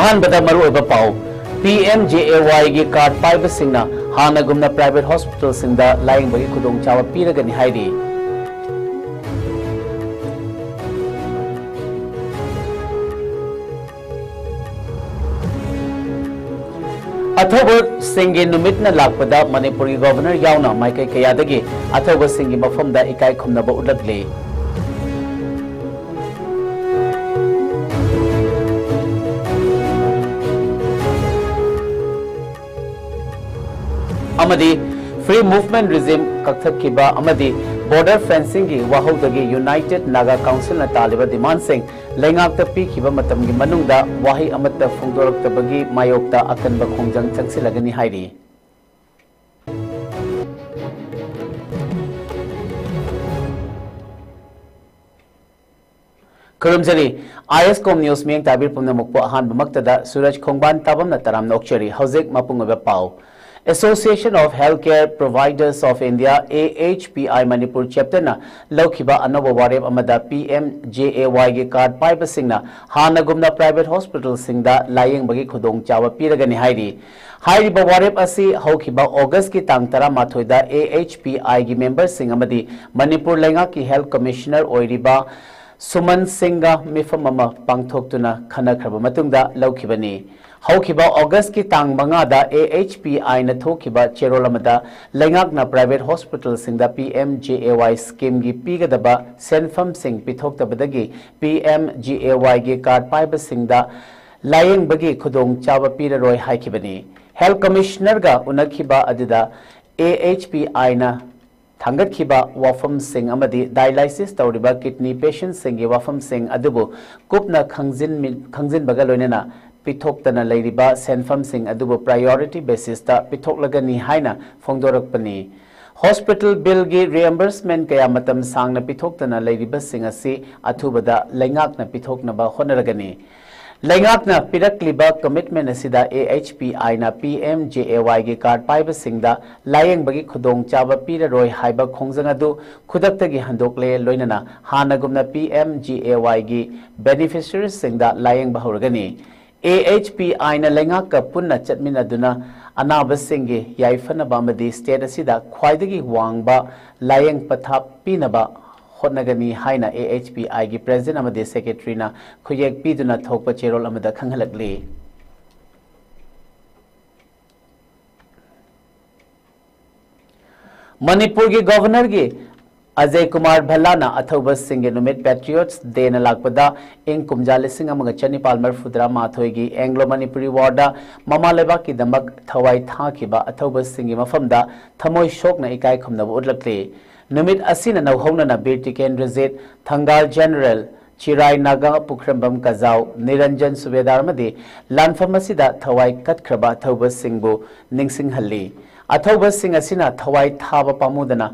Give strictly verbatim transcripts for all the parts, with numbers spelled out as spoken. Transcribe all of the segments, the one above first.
ꯑꯍꯥꯟꯕꯗ ꯃꯔꯨꯑꯣꯏꯕ ꯄꯥꯎ꯫ ꯄꯤ ꯑꯦꯝ ꯖꯦ ꯑꯦ ꯋꯥꯏꯒꯤ ꯀꯥꯔꯗ ꯄꯥꯏꯕꯁꯤꯡꯅ ꯍꯥꯟꯅꯒꯨꯝꯅ ꯄ꯭ꯔꯥꯏꯚꯦꯠ ꯍꯣꯁꯄꯤꯇꯥꯜꯁꯤꯡꯗ ꯂꯥꯌꯦꯡꯕꯒꯤ ꯈꯨꯗꯣꯡꯆꯥꯕ ꯄꯤꯔꯒꯅꯤ ꯍꯥꯏꯔꯤ꯫ ꯑꯊꯧꯕꯁꯤꯡꯒꯤ ꯅꯨꯃꯤꯠꯅ ꯂꯥꯛꯄꯗ ꯃꯅꯤꯄꯨꯔꯒꯤ ꯒꯣꯚꯔꯅꯔ ꯌꯥꯎꯅ ꯃꯥꯏꯀꯩ ꯀꯌꯥꯗꯒꯤ ꯑꯊꯧꯕꯁꯤꯡꯒꯤ ꯃꯐꯝꯗ ꯏꯀꯥꯏ ꯈꯨꯝꯅꯕ ꯎꯠꯂꯛꯂꯤ꯫ ꯑꯃꯗꯤ free movement regime ꯀꯛꯊꯠꯈꯤꯕ ꯑꯃꯗꯤ border fencingꯒꯤ ꯋꯥꯍꯧꯗꯒꯤ United Naga Councilꯅ ꯇꯥꯜꯂꯤꯕ demandꯁꯤꯡ ꯂꯩꯉꯥꯛꯇ ꯄꯤꯈꯤꯕ ꯃꯇꯝꯒꯤ ꯃꯅꯨꯡꯗ ꯋꯥꯍꯩ ꯑꯃꯠꯇ ꯐꯣꯡꯗꯣꯔꯛꯇꯕꯒꯤ ꯃꯥꯌꯣꯛꯇ ꯑꯀꯟꯕ ꯈꯣꯡꯖꯪ ꯆꯪꯁꯤꯜꯂꯒꯅꯤ ꯍꯥꯏꯔꯤ꯫ ꯈꯨꯔꯨꯝꯖꯔꯤ꯫ ꯑꯥꯏ ꯑꯦꯁ ꯀꯣꯝ ꯅ꯭ꯌꯨꯁ ꯃꯤꯠꯌꯦꯡ ꯇꯥꯕꯤꯔꯤꯕ ꯄꯨꯝꯅꯃꯛꯄꯨ ꯑꯍꯥꯟꯕꯃꯛꯇꯗ ꯁꯨꯔꯖ ꯈꯣꯡꯕꯥꯟ ꯇꯥꯕꯝꯅ ꯇꯔꯥꯝꯅ ꯑꯣꯛꯆꯔꯤ꯫ ꯍꯧꯖꯤꯛ ꯃꯄꯨꯡ ꯑꯣꯏꯕ ꯄꯥꯎ꯫ Association of Healthcare Providers of India, A H P I, Manipur chapterꯅ ꯂꯧꯈꯤꯕ ꯑꯅꯧꯕ ꯋꯥꯔꯦꯞ ꯑꯃꯗ P M J A Yꯒꯤ ꯀꯥꯔꯗ ꯄꯥꯏꯕꯁꯤꯡꯅ ꯍꯥꯟꯅꯒꯨꯝꯅ ꯄ꯭ꯔꯥꯏꯚꯦꯠ ꯍꯣꯁꯄꯤꯇꯥꯜꯁꯤꯡꯗ ꯂꯥꯌꯦꯡꯕꯒꯤ ꯈꯨꯗꯣꯡꯆꯥꯕ ꯄꯤꯔꯒꯅꯤ ꯍꯥꯏꯔꯤ꯫ ꯍꯥꯏꯔꯤꯕ ꯋꯥꯔꯦꯞ ꯑꯁꯤ ꯍꯧꯈꯤꯕ ꯑꯣꯒꯁꯀꯤ ꯇꯥꯡ ꯇꯔꯥꯃꯥꯊꯣꯏꯗ A H P Iꯒꯤ ꯃꯦꯝꯕꯔꯁꯤꯡ ꯑꯃꯗꯤ ꯃꯅꯤꯄꯨꯔ ꯂꯩꯉꯥꯛꯀꯤ ꯍꯦꯜꯊ ꯀꯃꯤꯁꯅꯔ ꯑꯣꯏꯔꯤꯕ ꯁꯨꯃꯟ ꯁꯤꯡꯒ ꯃꯤꯐꯝ ꯑꯃ ꯄꯥꯡꯊꯣꯛꯇꯨꯅ ꯈꯟꯅꯈ꯭ꯔꯕ ꯃꯇꯨꯡꯗ ꯂꯧꯈꯤꯕꯅꯤ꯫ ꯍꯧꯈꯤꯕ ꯑꯣꯒꯁꯀꯤ ꯇꯥꯡ ꯃꯉꯥꯗ A H P Iꯅ ꯊꯣꯛꯈꯤꯕ ꯆꯦꯔꯣꯜ ꯑꯃꯗ ꯂꯩꯉꯥꯛꯅ ꯄ꯭ꯔꯥꯏꯚꯦꯠ ꯍꯣꯁꯄꯤꯇꯥꯜꯁꯤꯡꯗ P M J A Y schemeꯒꯤ ꯄꯤꯒꯗꯕ ꯁꯦꯟꯐꯝꯁꯤꯡ ꯄꯤꯊꯣꯛꯇꯕꯗꯒꯤ P M J A Yꯒꯤ ꯀꯥꯔꯗ ꯄꯥꯏꯕꯁꯤꯡꯗ ꯂꯥꯌꯦꯡꯕꯒꯤ ꯈꯨꯗꯣꯡꯆꯥꯕ ꯄꯤꯔꯔꯣꯏ ꯍꯥꯏꯈꯤꯕꯅꯤ꯫ ꯍꯦꯜꯊ ꯀꯃꯤꯁꯅꯔꯒ ꯎꯅꯈꯤꯕ ꯑꯗꯨꯗ A H P Iꯅ ꯊꯥꯡꯒꯠꯈꯤꯕ ꯋꯥꯐꯝꯁꯤꯡ ꯑꯃꯗꯤ dialysis ꯇꯧꯔꯤꯕ kidney patientꯁꯤꯡꯒꯤ ꯋꯥꯐꯝꯁꯤꯡ ꯑꯗꯨꯕꯨ ꯀꯨꯞꯅ ꯈꯪꯖꯤꯟꯃꯤ-, ꯈꯪꯖꯤꯟꯕꯒ ꯂꯣꯏꯅꯅ ꯄꯤꯊꯣꯛꯇꯅ ꯂꯩꯔꯤꯕ ꯁꯦꯟꯐꯝꯁꯤꯡ ꯑꯗꯨꯕꯨ priority basisꯇ ꯄꯤꯊꯣꯛꯂꯒꯅꯤ ꯍꯥꯏꯅ ꯐꯣꯡꯗꯣꯔꯛꯄꯅꯤ꯫ ꯍꯣꯁꯄꯤꯇꯥꯜ ꯕꯤꯜꯒꯤ reimbursement ꯀꯌꯥ ꯃꯇꯝ ꯁꯥꯡꯅ ꯄꯤꯊꯣꯛꯇꯅ ꯂꯩꯔꯤꯕꯁꯤꯡ ꯑꯁꯤ ꯑꯊꯨꯕꯗ ꯂꯩꯉꯥꯛꯅ ꯄꯤꯊꯣꯛꯅꯕ ꯍꯣꯠꯅꯔꯒꯅꯤ꯫ ꯂꯩꯉꯥꯛꯅ ꯄꯤꯔꯛꯂꯤꯕ commitment ꯑꯁꯤꯗ A H P Iꯅ P M J A Yꯒꯤ ꯀꯥꯔꯗ ꯄꯥꯏꯕꯁꯤꯡꯗ ꯂꯥꯌꯦꯡꯕꯒꯤ ꯈꯨꯗꯣꯡꯆꯥꯕ ꯄꯤꯔꯔꯣꯏ ꯍꯥꯏꯕ ꯈꯣꯡꯖꯪ ꯑꯗꯨ ꯈꯨꯗꯛꯇꯒꯤ ꯍꯟꯗꯣꯛꯂꯦ, ꯂꯣꯏꯅꯅ ꯍꯥꯟꯅꯒꯨꯝꯅ P M J A Yꯒꯤ beneficiariesꯁꯤꯡꯗ ꯂꯥꯌꯦꯡꯕ ꯍꯧꯔꯒꯅꯤ꯫ ꯑꯦ ꯑꯩꯆ ꯄꯤ ꯑꯥꯏꯅ ꯂꯩꯉꯥꯛꯀ ꯄꯨꯟꯅ ꯆꯠꯃꯤꯟꯅꯗꯨꯅ ꯑꯅꯥꯕꯁꯤꯡꯒꯤ ꯌꯥꯏꯐꯅꯕ ꯑꯃꯗꯤ ꯁ꯭ꯇꯦꯠ ꯑꯁꯤꯗ ꯈ꯭ꯋꯥꯏꯗꯒꯤ ꯋꯥꯡꯕ ꯂꯥꯌꯦꯡ ꯄꯊꯥꯞ ꯄꯤꯅꯕ ꯍꯣꯠꯅꯒꯅꯤ ꯍꯥꯏꯅ ꯑꯦ ꯑꯩꯆ ꯄꯤ ꯑꯥꯏꯒꯤ ꯄ꯭ꯔꯦꯁꯤꯗꯦꯟꯠ ꯑꯃꯗꯤ ꯁꯦꯀ꯭ꯔꯦꯇꯔꯤꯅ ꯈꯨꯌꯦꯛ ꯄꯤꯗꯨꯅ ꯊꯣꯛꯄ ꯆꯦꯔꯣꯜ ꯑꯃꯗ ꯈꯪꯍꯜꯂꯛꯂꯤ꯫ ꯃꯅꯤꯄꯨꯔꯒꯤ ꯒꯣꯚꯔꯅꯔꯒꯤ ꯑꯖꯌ ꯀꯨꯃꯥꯔ ꯚꯜꯂꯥꯅ ꯑꯊꯧꯕꯁꯤꯡꯒꯤ ꯅꯨꯃꯤꯠ, ꯄꯦꯇ꯭ꯔꯤꯌꯣꯠꯁ ꯗꯦꯅ ꯂꯥꯛꯄꯗ ꯏꯪ ꯀꯨꯝꯖꯥ ꯂꯤꯁꯤꯡ ꯑꯃꯒ ꯆꯅꯤꯄꯥꯜ ꯃꯔꯤꯐꯨꯇꯔꯥ ꯃꯥꯊꯣꯏꯒꯤ ꯑꯦꯡꯒ꯭ꯂꯣ ꯃꯅꯤꯄꯨꯔꯤ ꯋꯥꯔꯗ ꯃꯃꯥ ꯂꯩꯕꯥꯛꯀꯤꯗꯃꯛ ꯊꯋꯥꯏ ꯊꯥꯈꯤꯕ ꯑꯊꯧꯕꯁꯤꯡꯒꯤ ꯃꯐꯝꯗ ꯊꯃꯣꯏ ꯁꯣꯛꯅ ꯏꯀꯥꯏ ꯈꯨꯝꯅꯕ ꯎꯠꯂꯛꯂꯤ꯫ ꯅꯨꯃꯤꯠ ꯑꯁꯤꯅ ꯅꯧꯍꯧꯅꯅ ꯕꯤꯔ ꯇꯤꯀꯦꯟꯗ꯭ꯔꯖꯤꯠ, ꯊꯪꯒꯥꯜ ꯖꯦꯅꯔꯦꯜ, ꯆꯤꯔꯥꯏ ꯅꯥꯒꯥ ꯄꯨꯈ꯭ꯔꯝꯕꯝ ꯀꯖꯥꯎ, ꯅꯤꯔꯟꯖꯟ ꯁꯨꯕꯦꯗꯥꯔ ꯑꯃꯗꯤ ꯂꯥꯟꯐꯝ ꯑꯁꯤꯗ ꯊꯋꯥꯏ ꯀꯠꯈ꯭ꯔꯕ ꯑꯊꯧꯕꯁꯤꯡꯕꯨ ꯅꯤꯡꯁꯤꯡꯍꯜꯂꯤ꯫ ꯑꯊꯧꯕꯁꯤꯡ ꯑꯁꯤꯅ ꯊꯋꯥꯏ ꯊꯥꯕ ꯄꯥꯝꯃꯨꯗꯅ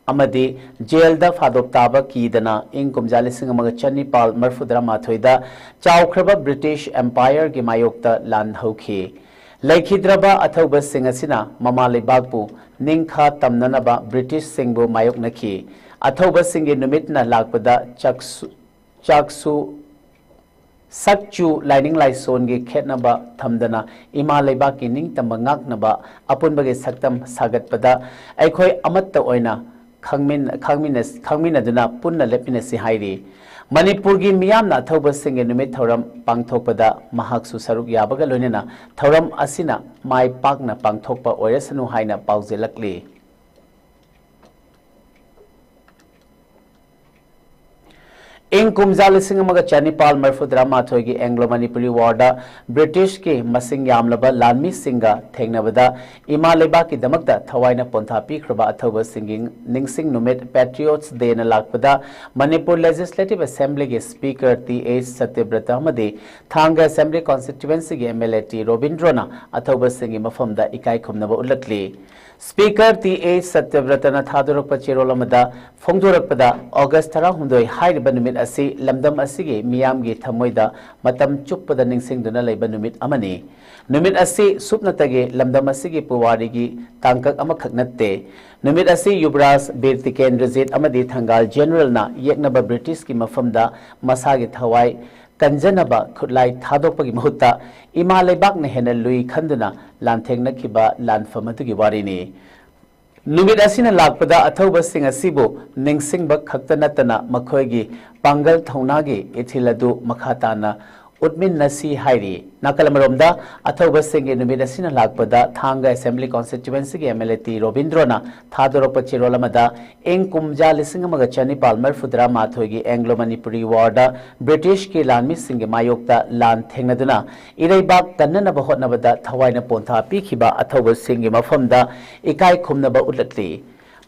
ꯑꯃꯗꯤ ꯖꯦꯜꯗ ꯐꯥꯗꯣꯛ ꯇꯥꯕ ꯀꯤꯗꯅ ꯏꯪ ꯀꯨꯝꯖꯥ ꯂꯤꯁꯤꯡ ꯑꯃꯒ ꯆꯅꯤꯄꯥꯜ ꯃꯔꯤꯐꯨꯇꯔꯥ ꯃꯥꯊꯣꯏꯗ ꯆꯥꯎꯈ꯭ꯔꯕ ꯕ꯭ꯔꯤꯇꯤꯁ ꯑꯦꯝꯄꯥꯌꯔꯒꯤ ꯃꯥꯌꯣꯛꯇ ꯂꯥꯟ ꯍꯧꯈꯤ꯫ ꯂꯩꯈꯤꯗ꯭ꯔꯕ ꯑꯊꯧꯕꯁꯤꯡ ꯑꯁꯤꯅ ꯃꯃꯥ ꯂꯩꯕꯥꯛꯄꯨ ꯅꯤꯡꯈꯥ ꯇꯝꯅꯅꯕ ꯕ꯭ꯔꯤꯇꯤꯁꯁꯤꯡꯕꯨ ꯃꯥꯌꯣꯛꯅꯈꯤ꯫ ꯑꯊꯧꯕꯁꯤꯡꯒꯤ ꯅꯨꯃꯤꯠꯅ ꯂꯥꯛꯄꯗ ꯆꯥꯛꯁꯨ, ꯆꯥꯛꯁꯨ, ꯁꯛꯆꯨ, ꯂꯥꯏꯅꯤꯡ ꯂꯥꯏꯁꯣꯟꯒꯤ ꯈꯦꯠꯅꯕ ꯊꯝꯗꯅ ꯏꯃꯥ ꯂꯩꯕꯥꯛꯀꯤ ꯅꯤꯡꯇꯝꯕ ꯉꯥꯛꯅꯕ ꯑꯄꯨꯟꯕꯒꯤ ꯁꯛꯇꯝ ꯁꯥꯒꯠꯄꯗ ꯑꯩꯈꯣꯏ ꯑꯃꯠꯇ ꯑꯣꯏꯅ ꯈꯪꯃꯤꯟ-, ꯈꯪꯃꯤꯟꯅ-, ꯈꯪꯃꯤꯟꯅꯗꯨꯅ ꯄꯨꯟꯅ ꯂꯦꯞꯃꯤꯟꯅꯁꯤ ꯍꯥꯏꯔꯤ꯫ ꯃꯅꯤꯄꯨꯔꯒꯤ ꯃꯤꯌꯥꯝꯅ ꯑꯊꯧꯕꯁꯤꯡꯒꯤ ꯅꯨꯃꯤꯠ ꯊꯧꯔꯝ ꯄꯥꯡꯊꯣꯛꯄꯗ ꯃꯍꯥꯛꯁꯨ ꯁꯔꯨꯛ ꯌꯥꯕꯒ ꯂꯣꯏꯅꯅ ꯊꯧꯔꯝ ꯑꯁꯤꯅ ꯃꯥꯏ ꯄꯥꯛꯅ ꯄꯥꯡꯊꯣꯛꯄ ꯑꯣꯏꯔꯁꯅꯨ ꯍꯥꯏꯅ ꯄꯥꯎꯖꯦꯜꯂꯛꯂꯤ꯫ ꯏꯪ ꯀꯨꯝꯖꯥ ꯂꯤꯁꯤꯡ ꯑꯃꯒ ꯆꯅꯤꯄꯥꯜ ꯃꯔꯤꯐꯨꯇꯔꯥ ꯃꯥꯊꯣꯏꯒꯤ ꯑꯦꯡꯒ꯭ꯂꯣ ꯃꯅꯤꯄꯨꯔꯤ ꯋꯥꯔꯗ ꯕ꯭ꯔꯤꯇꯤꯁꯀꯤ ꯃꯁꯤꯡ ꯌꯥꯝꯂꯕ ꯂꯥꯟꯃꯤꯁꯤꯡꯒ ꯊꯦꯡꯅꯕꯗ ꯏꯃꯥ ꯂꯩꯕꯥꯛꯀꯤꯗꯃꯛꯇ ꯊꯋꯥꯏꯅ ꯄꯣꯟꯊꯥ ꯄꯤꯈ꯭ꯔꯕ ꯑꯊꯧꯕꯁꯤꯡꯒꯤ ꯅꯤꯡꯁꯤꯡ ꯅꯨꯃꯤꯠ, ꯄꯦꯇ꯭ꯔꯤꯌꯣꯠꯁ ꯗꯦꯅ ꯂꯥꯛꯄꯗ ꯃꯅꯤꯄꯨꯔ ꯂꯦꯖꯤꯁꯂꯦꯇꯤꯚ ꯑꯦꯁꯦꯝꯕ꯭ꯂꯤꯒꯤ ꯁ꯭ꯄꯤꯀꯔ ꯇꯤ ꯑꯩꯆ ꯁꯇ꯭ꯌꯕ꯭ꯔꯇ ꯑꯃꯗꯤ ꯊꯥꯡꯒ ꯑꯦꯁꯦꯝꯕ꯭ꯂꯤ ꯀꯣꯟꯁꯇꯤꯇ꯭ꯋꯦꯟꯁꯤꯒꯤ ꯑꯦꯝ ꯑꯦꯜ ꯑꯦ ꯇꯤ ꯔꯣꯕꯤꯟꯗ꯭ꯔꯣꯅ ꯑꯊꯧꯕꯁꯤꯡꯒꯤ ꯃꯐꯝꯗ ꯏꯀꯥꯏ ꯈꯨꯝꯅꯕ ꯎꯠꯂꯛꯂꯤ꯫ ꯁ꯭ꯄꯤꯀꯔ ꯇꯤ ꯑꯩꯆ ꯁꯇ꯭ꯌꯕ꯭ꯔꯇꯅ ꯊꯥꯗꯣꯔꯛꯄ ꯆꯦꯔꯣꯜ ꯑꯃꯗ ꯐꯣꯡꯗꯣꯔꯛꯄꯗ, ꯑꯣꯒꯁ ꯇꯔꯥꯍꯨꯝꯗꯣꯏ ꯍꯥꯏꯔꯤꯕ ꯅꯨꯃꯤꯠ ꯑꯁꯤ ꯂꯝꯗꯝ ꯑꯁꯤꯒꯤ ꯃꯤꯌꯥꯝꯒꯤ ꯊꯃꯣꯏꯗ ꯃꯇꯝ ꯆꯨꯞꯄꯗ ꯅꯤꯡꯁꯤꯡꯗꯨꯅ ꯂꯩꯕ ꯅꯨꯃꯤꯠ ꯑꯃꯅꯤ꯫ ꯅꯨꯃꯤꯠ ꯑꯁꯤ ꯁꯨꯞꯅꯇꯒꯤ ꯂꯝꯗꯝ ꯑꯁꯤꯒꯤ ꯄꯨꯋꯥꯔꯤꯒꯤ ꯇꯥꯡꯀꯛ ꯑꯃꯈꯛ ꯅꯠꯇꯦ꯫ ꯅꯨꯃꯤꯠ ꯑꯁꯤ ꯌꯨꯕꯔꯥꯖ ꯕꯤꯔ ꯇꯤꯀꯦꯟꯗ꯭ꯔꯖꯤꯠ ꯑꯃꯗꯤ ꯊꯪꯒꯥꯜ ꯖꯦꯅꯔꯦꯜꯅ ꯌꯦꯛꯅꯕ ꯕ꯭ꯔꯤꯇꯤꯁꯀꯤ ꯃꯐꯝꯗ ꯃꯁꯥꯒꯤ ꯊꯋꯥꯏ ꯀꯟꯖꯅꯕ ꯈꯨꯠꯂꯥꯏ ꯊꯥꯗꯣꯛꯄꯒꯤ ꯃꯍꯨꯠꯇ ꯏꯃꯥ ꯂꯩꯕꯥꯛꯅ ꯍꯦꯟꯅ ꯂꯨꯏ ꯈꯟꯗꯨꯅ ꯂꯥꯟꯊꯦꯡꯅꯈꯤꯕ ꯂꯥꯟꯐꯝ ꯑꯗꯨꯒꯤ ꯋꯥꯔꯤꯅꯤ꯫ ꯅꯨꯃꯤꯠ ꯑꯁꯤꯅ ꯂꯥꯛꯄꯗ ꯑꯊꯧꯕꯁꯤꯡ ꯑꯁꯤꯕꯨ ꯅꯤꯡꯁꯤꯡꯕ ꯈꯛꯇ ꯅꯠꯇꯅ ꯃꯈꯣꯏꯒꯤ ꯄꯥꯡꯒꯜ ꯊꯧꯅꯥꯒꯤ ꯏꯊꯤꯜ ꯑꯗꯨ ꯃꯈꯥ ꯇꯥꯅ ꯎꯠꯃꯤꯟꯅꯁꯤ ꯍꯥꯏꯔꯤ꯫ ꯅꯥꯀꯜ ꯑꯃꯔꯣꯝꯗ, ꯑꯊꯧꯕꯁꯤꯡꯒꯤ ꯅꯨꯃꯤꯠ ꯑꯁꯤꯅ ꯂꯥꯛꯄꯗ ꯊꯥꯡꯒ ꯑꯦꯁꯦꯝꯕ꯭ꯂꯤ ꯀꯣꯟꯁꯇꯤꯇ꯭ꯋꯦꯟꯁꯤꯒꯤ ꯑꯦꯝ ꯑꯦꯜ ꯑꯦ ꯇꯤ ꯔꯣꯕꯤꯟꯗ꯭ꯔꯣꯅ ꯊꯥꯗꯣꯔꯛꯄ ꯆꯦꯔꯣꯜ ꯑꯃꯗ, ꯏꯪ ꯀꯨꯝꯖꯥ ꯂꯤꯁꯤꯡ ꯑꯃꯒ ꯆꯅꯤꯄꯥꯜ ꯃꯔꯤꯐꯨꯇꯔꯥ ꯃꯥꯊꯣꯏꯒꯤ ꯑꯦꯡꯒ꯭ꯂꯣ ꯃꯅꯤꯄꯨꯔꯤ ꯋꯥꯔꯗ ꯕ꯭ꯔꯤꯇꯤꯁꯀꯤ ꯂꯥꯟꯃꯤꯁꯤꯡꯒꯤ ꯃꯥꯌꯣꯛꯇ ꯂꯥꯟ ꯊꯦꯡꯅꯗꯨꯅ ꯏꯔꯩꯕꯥꯛ ꯀꯟꯅꯅꯕ ꯍꯣꯠꯅꯕꯗ ꯊꯋꯥꯏꯅ ꯄꯣꯟꯊꯥ ꯄꯤꯈꯤꯕ ꯑꯊꯧꯕꯁꯤꯡꯒꯤ ꯃꯐꯝꯗ ꯏꯀꯥꯏ ꯈꯨꯝꯅꯕ ꯎꯠꯂꯛꯂꯤ꯫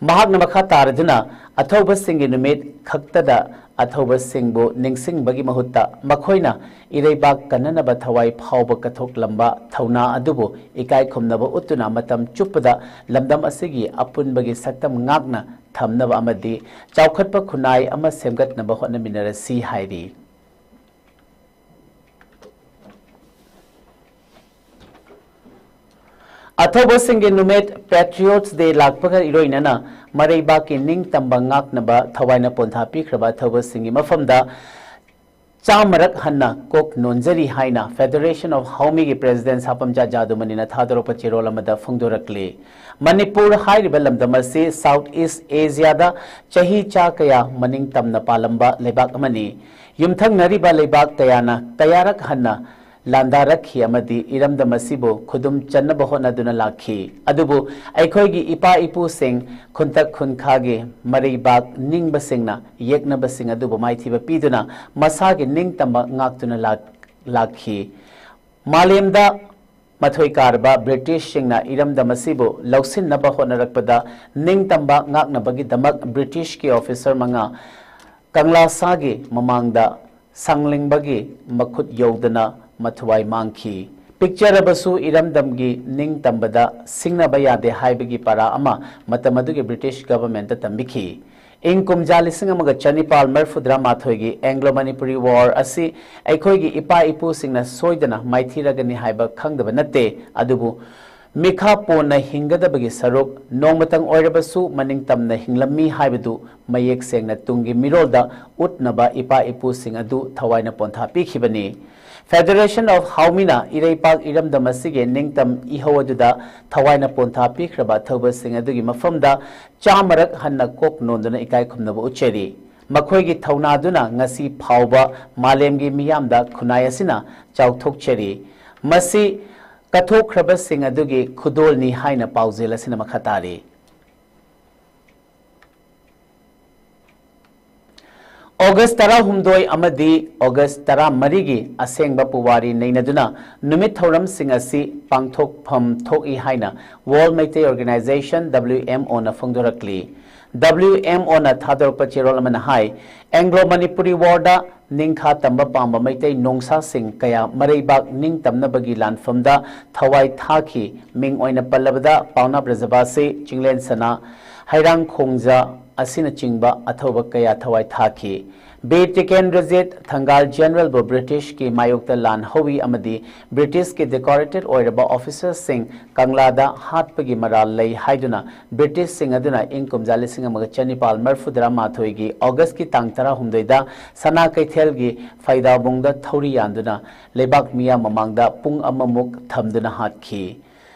ꯃꯍꯥꯛꯅ ꯃꯈꯥ ꯇꯥꯔꯗꯨꯅ, ꯑꯊꯧꯕꯁꯤꯡꯒꯤ ꯅꯨꯃꯤꯠ ꯈꯛꯇꯗ ꯑꯊꯧꯕꯁꯤꯡꯕꯨ ꯅꯤꯡꯁꯤꯡꯕꯒꯤ ꯃꯍꯨꯠꯇ ꯃꯈꯣꯏꯅ ꯏꯔꯩꯕꯥꯛ ꯀꯟꯅꯅꯕ ꯊꯋꯥꯏ ꯐꯥꯎꯕ ꯀꯠꯊꯣꯛꯂꯝꯕ ꯊꯧꯅꯥ ꯑꯗꯨꯕꯨ ꯏꯀꯥꯏ ꯈꯨꯝꯅꯕ ꯎꯠꯇꯨꯅ ꯃꯇꯝ ꯆꯨꯞꯄꯗ ꯂꯝꯗꯝ ꯑꯁꯤꯒꯤ ꯑꯄꯨꯟꯕꯒꯤ ꯁꯛꯇꯝ ꯉꯥꯛꯅ ꯊꯝꯅꯕ ꯑꯃꯗꯤ ꯆꯥꯎꯈꯠꯄ ꯈꯨꯟꯅꯥꯏ ꯑꯃ ꯁꯦꯝꯒꯠꯅꯕ ꯍꯣꯠꯅꯃꯤꯟꯅꯔꯁꯤ ꯍꯥꯏꯔꯤ꯫ ꯑꯊꯧꯕꯁꯤꯡꯒꯤ ꯅꯨꯃꯤꯠ, Patriots Day, ꯂꯥꯛꯄꯒ ꯏꯔꯣꯏꯅꯅ ꯃꯔꯩꯕꯥꯛꯀꯤ ꯅꯤꯡꯇꯝꯕ ꯉꯥꯛꯅꯕ ꯊꯋꯥꯏꯅ ꯄꯣꯟꯊꯥ ꯄꯤꯈ꯭ꯔꯕ ꯑꯊꯧꯕꯁꯤꯡꯒꯤ ꯃꯐꯝꯗ ꯆꯥꯝꯃꯔꯛ ꯍꯟꯅ ꯀꯣꯛ ꯅꯣꯟꯖꯔꯤ ꯍꯥꯏꯅ Federation of Haomi ꯒꯤ President ꯁꯥꯄꯝꯆꯥ ꯖꯥꯗꯨꯃꯅꯤꯅ ꯊꯥꯗꯣꯔꯛꯄ ꯆꯦꯔꯣꯜ ꯑꯃꯗ ꯐꯣꯡꯗꯣꯔꯛꯂꯤ꯫ ꯃꯅꯤꯄꯨꯔ ꯍꯥꯏꯔꯤꯕ ꯂꯝꯗꯝ ꯑꯁꯤ South East Asia ꯗ ꯆꯍꯤ ꯆꯥ ꯀꯌꯥ ꯃꯅꯤꯡ ꯇꯝꯅ ꯄꯥꯜꯂꯝꯕ ꯂꯩꯕꯥꯛ ꯑꯃꯅꯤ꯫ ꯌꯨꯝꯊꯪꯅꯔꯤꯕ ꯂꯩꯕꯥꯛ ꯀꯌꯥꯅ ꯀꯌꯥꯔꯛ ꯍꯟꯅ ꯂꯥꯟꯗꯥꯔꯛꯈꯤ ꯑꯃꯗꯤ ꯏꯔꯝꯗꯝ ꯑꯁꯤꯕꯨ ꯈꯨꯗꯨꯝ ꯆꯟꯅꯕ ꯍꯣꯠꯅꯗꯨꯅ ꯂꯥꯛꯈꯤ꯫ ꯑꯗꯨꯕꯨ ꯑꯩꯈꯣꯏꯒꯤ ꯏꯄꯥ ꯏꯄꯨꯁꯤꯡ ꯈꯨꯟꯇꯛ ꯈꯨꯟꯈꯥꯒꯤ ꯃꯔꯩꯕꯥꯛ ꯅꯤꯡꯕꯁꯤꯡꯅ ꯌꯦꯛꯅꯕꯁꯤꯡ ꯑꯗꯨꯕꯨ ꯃꯥꯏꯊꯤꯕ ꯄꯤꯗꯨꯅ ꯃꯁꯥꯒꯤ ꯅꯤꯡꯇꯝꯕ ꯉꯥꯛꯇꯨꯅ ꯂꯥꯛ-, ꯂꯥꯛꯈꯤ꯫ ꯃꯥꯂꯦꯝꯗ ꯃꯊꯣꯏ ꯀꯥꯔꯕ ꯕ꯭ꯔꯤꯇꯤꯁꯁꯤꯡꯅ ꯏꯔꯝꯗꯝ ꯑꯁꯤꯕꯨ ꯂꯧꯁꯤꯟꯅꯕ ꯍꯣꯠꯅꯔꯛꯄꯗ ꯅꯤꯡꯇꯝꯕ ꯉꯥꯛꯅꯕꯒꯤꯗꯃꯛ ꯕ꯭ꯔꯤꯇꯤꯁꯀꯤ officer ꯃꯉꯥ ꯀꯪꯂꯥꯁꯥꯒꯤ ꯃꯃꯥꯡꯗ ꯁꯥꯡꯂꯤꯡꯕꯒꯤ ꯃꯈꯨꯠ ꯌꯧꯗꯅ ꯃꯊ꯭ꯋꯥꯏ ꯃꯥꯡꯈꯤ꯫ ꯄꯤꯛꯆꯔꯕꯁꯨ ꯏꯔꯝꯗꯝꯒꯤ ꯅꯤꯡꯇꯝꯕꯗ ꯁꯤꯡꯅꯕ ꯌꯥꯗꯦ ꯍꯥꯏꯕꯒꯤ ꯄꯔꯥ ꯑꯃ ꯃꯇꯝ ꯑꯗꯨꯒꯤ ꯕ꯭ꯔꯤꯇꯤꯁ government ꯇ ꯇꯝꯕꯤꯈꯤ꯫ ꯏꯪ ꯀꯨꯝꯖꯥ ꯂꯤꯁꯤꯡ ꯑꯃꯒ ꯆꯅꯤꯄꯥꯜ ꯃꯔꯤꯐꯨꯇꯔꯥ ꯃꯥꯊꯣꯏꯒꯤ Anglo Manipuri War ꯑꯁꯤ ꯑꯩꯈꯣꯏꯒꯤ ꯏꯄꯥ ꯏꯄꯨꯁꯤꯡꯅ ꯁꯣꯏꯗꯅ ꯃꯥꯏꯊꯤꯔꯒꯅꯤ ꯍꯥꯏꯕ ꯈꯪꯗꯕ ꯅꯠꯇꯦ, ꯑꯗꯨꯕꯨ ꯃꯤꯈꯥ ꯄꯣꯟꯅ ꯍꯤꯡꯒꯗꯕꯒꯤ ꯁꯔꯨꯛ ꯅꯣꯡꯃꯇꯪ ꯑꯣꯏꯔꯕꯁꯨ ꯃꯅꯤꯡ ꯇꯝꯅ ꯍꯤꯡꯂꯝꯃꯤ ꯍꯥꯏꯕꯗꯨ ꯃꯌꯦꯛ ꯁꯦꯡꯅ ꯇꯨꯡꯒꯤ ꯃꯤꯔꯣꯜꯗ ꯎꯠꯅꯕ ꯏꯄꯥ ꯏꯄꯨꯁꯤꯡ ꯑꯗꯨ ꯊꯋꯥꯏꯅ ꯄꯣꯟꯊꯥ ꯄꯤꯈꯤꯕꯅꯤ꯫ Federation of Haomina ꯏꯔꯩꯄꯥꯛ ꯏꯔꯝꯗꯝ ꯑꯁꯤꯒꯤ ꯅꯤꯡꯇꯝ ꯏꯍꯧ ꯑꯗꯨꯗ ꯊꯋꯥꯏꯅ ꯄꯣꯟꯊꯥ ꯄꯤꯈ꯭ꯔꯕ ꯑꯊꯧꯕꯁꯤꯡ ꯑꯗꯨꯒꯤ ꯃꯐꯝꯗ ꯆꯥꯃꯔꯛ ꯍꯟꯅ ꯀꯣꯛ ꯅꯣꯟꯗꯨꯅ ꯏꯀꯥꯏ ꯈꯨꯝꯅꯕ ꯎꯠꯆꯔꯤ꯫ ꯃꯈꯣꯏꯒꯤ ꯊꯧꯅꯥꯗꯨꯅ ꯉꯁꯤ ꯐꯥꯎꯕ ꯃꯥꯂꯦꯝꯒꯤ ꯃꯤꯌꯥꯝꯗ ꯈꯨꯟꯅꯥꯏ ꯑꯁꯤꯅ ꯆꯥꯎꯊꯣꯛꯆꯔꯤ꯫ ꯃꯁꯤ ꯀꯠꯊꯣꯛꯈ꯭ꯔꯕꯁꯤꯡ ꯑꯗꯨꯒꯤ ꯈꯨꯗꯣꯜꯅꯤ ꯍꯥꯏꯅ ꯄꯥꯎꯖꯦꯜ ꯑꯁꯤꯅ ꯃꯈꯥ ꯇꯥꯔꯤ꯫ ꯑꯣꯒꯁ ꯇꯔꯥꯍꯨꯝꯗꯣꯏ ꯑꯃꯗꯤ ꯑꯣꯒꯁ ꯇꯔꯥꯃꯔꯤꯒꯤ ꯑꯁꯦꯡꯕ ꯄꯨꯋꯥꯔꯤ ꯅꯩꯅꯗꯨꯅ ꯅꯨꯃꯤꯠ ꯊꯧꯔꯝꯁꯤꯡ ꯑꯁꯤ ꯄꯥꯡꯊꯣꯛꯐꯝ ꯊꯣꯛꯏ ꯍꯥꯏꯅ World Meitei Organization, W M O ꯅ ꯐꯣꯡꯗꯣꯔꯛꯂꯤ꯫ W M O ꯅ ꯊꯥꯗꯣꯔꯛꯄ ꯆꯦꯔꯣꯜ ꯑꯃꯅ ꯍꯥꯏ, Anglo Manipuri War ꯗ ꯅꯤꯡꯈꯥ ꯇꯝꯕ ꯄꯥꯝꯕ ꯃꯩꯇꯩ ꯅꯣꯡꯁꯥꯁꯤꯡ ꯀꯌꯥ ꯃꯔꯩꯕꯥꯛ ꯅꯤꯡꯇꯝꯅꯕꯒꯤ ꯂꯥꯟꯐꯝꯗ ꯊꯋꯥꯏ ꯊꯥꯈꯤ꯫ ꯃꯤꯡ ꯑꯣꯏꯅ ꯄꯜꯂꯕꯗ ꯄꯥꯎꯅꯥ ꯕ꯭ꯔꯖꯕꯥꯁꯤ, ꯆꯤꯡꯂꯦꯟ ꯁꯅꯥ, ꯍꯩꯔꯥꯡ ꯈꯣꯡꯖꯥ ꯑꯁꯤꯅꯆꯤꯡꯕ ꯑꯊꯧꯕ ꯀꯌꯥ ꯊꯋꯥꯏ ꯊꯥꯈꯤ꯫ ꯕꯤꯔ ꯇꯤꯀꯦꯟꯗ꯭ꯔꯖꯤꯠ ꯊꯪꯒꯥꯜ ꯖꯦꯅꯔꯦꯜꯕꯨ ꯕ꯭ꯔꯤꯇꯤꯁꯀꯤ ꯃꯥꯌꯣꯛꯇ ꯂꯥꯟ ꯍꯧꯏ ꯑꯃꯗꯤ ꯕ꯭ꯔꯤꯇꯤꯁꯀꯤ decorated ꯑꯣꯏꯔꯕ officer ꯁꯤꯡ ꯀꯪꯂꯥꯗ ꯍꯥꯠꯄꯒꯤ ꯃꯔꯥꯜ ꯂꯩ ꯍꯥꯏꯗꯨꯅ ꯕ꯭ꯔꯤꯇꯤꯁꯁꯤꯡ ꯑꯗꯨꯅ ꯏꯪ ꯀꯨꯝꯖꯥ ꯂꯤꯁꯤꯡ ꯑꯃꯒ ꯆꯅꯤꯄꯥꯜ ꯃꯔꯤꯐꯨꯇꯔꯥ ꯃꯥꯊꯣꯏꯒꯤ ꯑꯣꯒꯁꯀꯤ ꯇꯥꯡ ꯇꯔꯥꯍꯨꯝꯗꯣꯏꯗ ꯁꯅꯥ ꯀꯩꯊꯦꯜꯒꯤ ꯐꯩꯗꯥꯕꯨꯡꯗ ꯊꯧꯔꯤ ꯌꯥꯟꯗꯨꯅ ꯂꯩꯕꯥꯛ ꯃꯤꯌꯥꯝ ꯃꯃꯥꯡꯗ ꯄꯨꯡ ꯑꯃꯃꯨꯛ ꯊꯝꯗꯨꯅ ꯍꯥꯠꯈꯤ꯫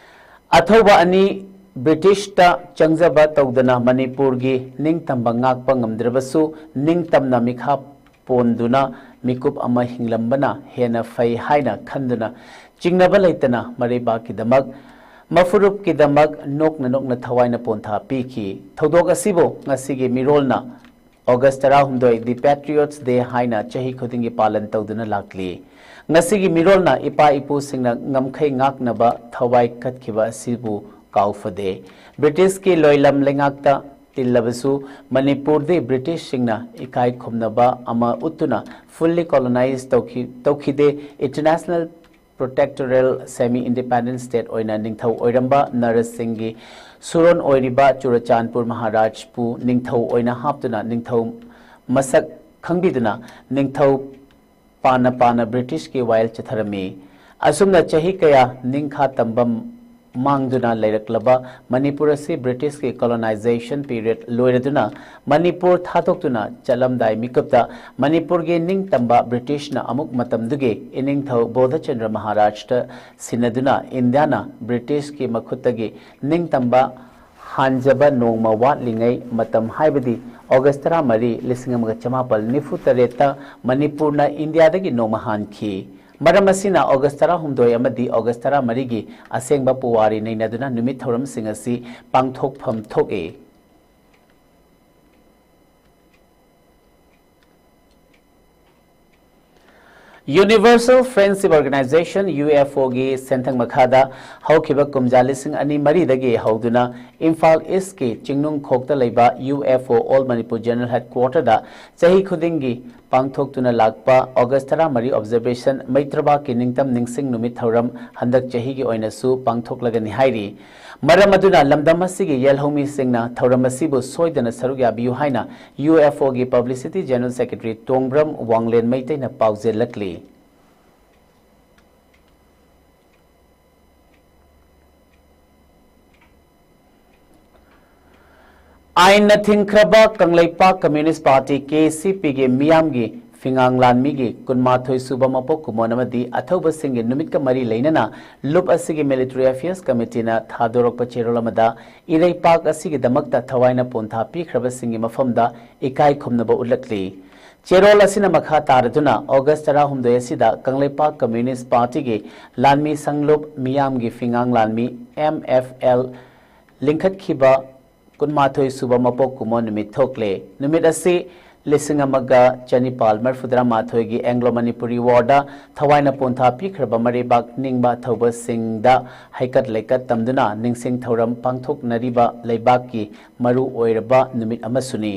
ꯑꯊꯧꯕ ꯑꯅꯤ ꯕ꯭ꯔꯤꯇꯤꯁꯇ ꯆꯪꯖꯕ ꯇꯧꯗꯅ ꯃꯅꯤꯄꯨꯔꯒꯤ ꯅꯤꯡꯇꯝꯕ ꯉꯥꯛꯄ ꯉꯝꯗ꯭ꯔꯕꯁꯨ ꯅꯤꯡꯇꯝꯅ ꯃꯤꯈꯥ ꯄꯣꯟꯗꯨꯅ ꯃꯤꯀꯨꯞ ꯑꯃ ꯍꯤꯡꯂꯝꯕꯅ ꯍꯦꯟꯅ ꯐꯩ ꯍꯥꯏꯅ ꯈꯟꯗꯨꯅ ꯆꯤꯡꯅꯕ ꯂꯩꯇꯅ ꯃꯔꯩꯕꯥꯛꯀꯤꯗꯃꯛ, ꯃꯐꯨꯔꯨꯞꯀꯤꯗꯃꯛ ꯅꯣꯛꯅ ꯅꯣꯛꯅ ꯊꯋꯥꯏꯅ ꯄꯣꯟꯊꯥ ꯄꯤꯈꯤ꯫ ꯊꯧꯗꯣꯛ ꯑꯁꯤꯕꯨ ꯉꯁꯤꯒꯤ ꯃꯤꯔꯣꯜꯅ ꯑꯣꯒꯁ ꯇꯔꯥꯍꯨꯝꯗꯣꯏ, The Patriots Day ꯍꯥꯏꯅ ꯆꯍꯤ ꯈꯨꯗꯤꯡꯒꯤ ꯄꯥꯂꯟ ꯇꯧꯗꯨꯅ ꯂꯥꯛꯂꯤ꯫ ꯉꯁꯤꯒꯤ ꯃꯤꯔꯣꯜꯅ ꯏꯄꯥ ꯏꯄꯨꯁꯤꯡꯅ ꯉꯝꯈꯩ ꯉꯥꯛꯅꯕ ꯊꯋꯥꯏ ꯀꯠꯈꯤꯕ ꯑꯁꯤꯕꯨ ꯀꯥꯎꯐꯗꯦ꯫ ꯕ꯭ꯔꯤꯇꯤꯁꯀꯤ ꯂꯣꯏꯂꯝ ꯂꯩꯉꯥꯛꯇ ꯇꯤꯜꯂꯕꯁꯨ ꯃꯅꯤꯄꯨꯔꯗꯤ ꯕ꯭ꯔꯤꯇꯤꯁꯁꯤꯡꯅ ꯏꯀꯥꯏ ꯈꯨꯝꯅꯕ ꯑꯃ ꯎꯠꯇꯨꯅ fully colonize ꯇꯧꯈꯤ-, ꯇꯧꯈꯤꯗꯦ꯫ International protectoral semi independent state ꯑꯣꯏꯅ ꯅꯤꯡꯊꯧ ꯑꯣꯏꯔꯝꯕ ꯅꯔꯁꯤꯡꯒꯤ ꯁꯨꯔꯣꯟ ꯑꯣꯏꯔꯤꯕ ꯆꯨꯔꯆꯥꯟꯄꯨꯔ ꯃꯍꯥꯔꯥꯖꯄꯨ ꯅꯤꯡꯊꯧ ꯑꯣꯏꯅ ꯍꯥꯞꯇꯨꯅ ꯅꯤꯡꯊꯧ ꯃꯁꯛ ꯈꯪꯕꯤꯗꯨꯅ ꯅꯤꯡꯊꯧ ꯄꯥꯅ ꯄꯥꯅ ꯕ꯭ꯔꯤꯇꯤꯁꯀꯤ ꯋꯥꯌꯦꯜ ꯆꯠꯊꯔꯝꯃꯤ꯫ ꯑꯁꯨꯝꯅ ꯆꯍꯤ ꯀꯌꯥ ꯅꯤꯡꯈꯥ ꯇꯝꯕ ꯃꯥꯡꯗꯨꯅ ꯂꯩꯔꯛꯂꯕ ꯃꯅꯤꯄꯨꯔ ꯑꯁꯤ ꯕ꯭ꯔꯤꯇꯤꯁꯀꯤ colonization period ꯂꯣꯏꯔꯗꯨꯅ ꯃꯅꯤꯄꯨꯔ ꯊꯥꯗꯣꯛꯇꯨꯅ ꯆꯠꯂꯝꯗꯥꯏ ꯃꯤꯀꯨꯞꯇ ꯃꯅꯤꯄꯨꯔꯒꯤ ꯅꯤꯡꯇꯝꯕ ꯕ꯭ꯔꯤꯇꯤꯁꯅ ꯑꯃꯨꯛ ꯃꯇꯝꯗꯨꯒꯤ ꯏꯅꯤꯡꯊꯧ ꯕꯣꯙꯆꯟꯗ꯭ꯔ ꯃꯍꯥꯔꯥꯖꯇ ꯁꯤꯟꯅꯗꯨꯅ ꯏꯟꯗꯤꯌꯥꯅ ꯕ꯭ꯔꯤꯇꯤꯁꯀꯤ ꯃꯈꯨꯠꯇꯒꯤ ꯅꯤꯡꯇꯝꯕ ꯍꯥꯟꯖꯕ ꯅꯣꯡꯃ ꯋꯥꯠꯂꯤꯉꯩ ꯃꯇꯝ, ꯍꯥꯏꯕꯗꯤ ꯑꯣꯒꯁ ꯇꯔꯥꯃꯔꯤ, ꯂꯤꯁꯤꯡ ꯑꯃꯒ ꯆꯃꯥꯄꯜ ꯅꯤꯐꯨ ꯇꯔꯦꯠꯇ ꯃꯅꯤꯄꯨꯔꯅ ꯏꯟꯗꯤꯌꯥꯗꯒꯤ ꯅꯣꯡꯃ ꯍꯥꯟꯈꯤ꯫ ꯃꯔꯝ ꯑꯁꯤꯅ ꯑꯣꯒꯁ ꯇꯔꯥꯍꯨꯝꯗꯣꯏ ꯑꯃꯗꯤ ꯑꯣꯒꯁ ꯇꯔꯥꯃꯔꯤꯒꯤ ꯑꯁꯦꯡꯕ ꯄꯨꯋꯥꯔꯤ ꯅꯩꯅꯗꯨꯅ ꯅꯨꯃꯤꯠ ꯊꯧꯔꯝꯁꯤꯡ ꯑꯁꯤ ꯄꯥꯡꯊꯣꯛꯐꯝ ꯊꯣꯛꯏ꯫ Universal Friendship Organization, UFOꯒꯤ ꯁꯦꯟꯊꯪ ꯃꯈꯥꯗ ꯍꯧꯈꯤꯕ ꯀꯨꯝꯖꯥ ꯂꯤꯁꯤꯡ ꯑꯅꯤ ꯃꯔꯤꯗꯒꯤ ꯍꯧꯗꯨꯅ ꯏꯝꯐꯥꯜ ꯏꯁꯀꯤ ꯆꯤꯡꯅꯨꯡꯈꯣꯛꯇ ꯂꯩꯕ UFO All Manipur General Headquarterꯗ ꯆꯍꯤ ꯈꯨꯗꯤꯡꯒꯤ ꯄꯥꯡꯊꯣꯛꯇꯨꯅ ꯂꯥꯛꯄ ꯑꯣꯒꯁ ꯇꯔꯥꯃꯔꯤ observation ꯃꯩꯇ꯭ꯔꯕꯥꯛꯀꯤ ꯅꯤꯡꯇꯝ ꯅꯤꯡꯁꯤꯡ ꯅꯨꯃꯤꯠ ꯊꯧꯔꯝ ꯍꯟꯗꯛ ꯆꯍꯤꯒꯤ ꯑꯣꯏꯅꯁꯨ ꯄꯥꯡꯊꯣꯛꯂꯒꯅꯤ ꯍꯥꯏꯔꯤ꯫ ꯃꯔꯝ ꯑꯗꯨꯅ ꯂꯝꯗꯝ ꯑꯁꯤꯒꯤ ꯌꯦꯜꯍꯧꯃꯤꯁꯤꯡꯅ ꯊꯧꯔꯝ ꯑꯁꯤꯕꯨ ꯁꯣꯏꯗꯅ ꯁꯔꯨꯛ ꯌꯥꯕꯤꯌꯨ ꯍꯥꯏꯅ UFOꯒꯤ publicity general secretary ꯇꯣꯡꯕ꯭ꯔꯝ ꯋꯥꯡꯂꯦꯟ ꯃꯩꯇꯩꯅ ꯄꯥꯎꯖꯦꯜꯂꯛꯂꯤ꯫ ꯑꯥꯏꯟꯅ ꯊꯤꯡꯈ꯭ꯔꯕ ꯀꯪꯂꯩꯄꯥꯛ Communist Party, KCPꯒꯤ ꯃꯤꯌꯥꯝꯒꯤ ꯐꯤꯉꯥꯡ ꯂꯥꯟꯃꯤꯒꯤ ꯀꯨꯟꯃꯥꯊꯣꯏ ꯁꯨꯕ ꯃꯄꯣꯛ ꯀꯨꯝꯑꯣꯟ ꯑꯃꯗꯤ ꯑꯊꯧꯕꯁꯤꯡꯒꯤ ꯅꯨꯃꯤꯠꯀ ꯃꯔꯤ ꯂꯩꯅꯅ ꯂꯨꯞ ꯑꯁꯤꯒꯤ Military Affairs Committeeꯅ ꯊꯥꯗꯣꯔꯛꯄ ꯆꯦꯔꯣꯜ ꯑꯃꯗ ꯏꯔꯩꯄꯥꯛ ꯑꯁꯤꯒꯤꯗꯃꯛꯇ ꯊꯋꯥꯏꯅ ꯄꯣꯟꯊꯥ ꯄꯤꯈ꯭ꯔꯕꯁꯤꯡꯒꯤ ꯃꯐꯝꯗ ꯏꯀꯥꯏ ꯈꯨꯝꯅꯕ ꯎꯠꯂꯛꯂꯤ꯫ ꯆꯦꯔꯣꯜ ꯑꯁꯤꯅ ꯃꯈꯥ ꯇꯥꯔꯗꯨꯅ ꯑꯣꯒꯁ ꯇꯔꯥꯍꯨꯝꯗꯣꯏ ꯑꯁꯤꯗ ꯀꯪꯂꯩꯄꯥꯛ Communist Partyꯒꯤ ꯂꯥꯟꯃꯤ ꯁꯪꯂꯨꯞ ꯃꯤꯌꯥꯝꯒꯤ ꯐꯤꯉꯥꯡ ꯂꯥꯟꯃꯤ, MFL, ꯂꯤꯡꯈꯠꯈꯤꯕ ꯀꯨꯟꯃꯥꯊꯣꯏ ꯁꯨꯕ ꯃꯄꯣꯛ ꯀꯨꯝꯑꯣꯟ ꯅꯨꯃꯤꯠ ꯊꯣꯛꯂꯦ꯫ ꯅꯨꯃꯤꯠ ꯑꯁꯤ ꯂꯤꯁꯤꯡ ꯑꯃꯒ ꯆꯅꯤꯄꯥꯜ ꯃꯔꯤꯐꯨꯇꯔꯥ ꯃꯥꯊꯣꯏꯒꯤ Anglo Manipuri Warꯗ ꯊꯋꯥꯏꯅ ꯄꯣꯟꯊꯥ ꯄꯤꯈ꯭ꯔꯕ ꯃꯔꯩꯕꯥꯛ ꯅꯤꯡꯕ ꯊꯧꯕꯁꯤꯡꯗ ꯍꯩꯀꯠ ꯂꯩꯀꯠ ꯇꯝꯗꯨꯅ ꯅꯤꯡꯁꯤꯡ ꯊꯧꯔꯝ ꯄꯥꯡꯊꯣꯛꯅꯔꯤꯕ ꯂꯩꯕꯥꯛꯀꯤ ꯃꯔꯨ ꯑꯣꯏꯔꯕ ꯅꯨꯃꯤꯠ ꯑꯃꯁꯨꯅꯤ꯫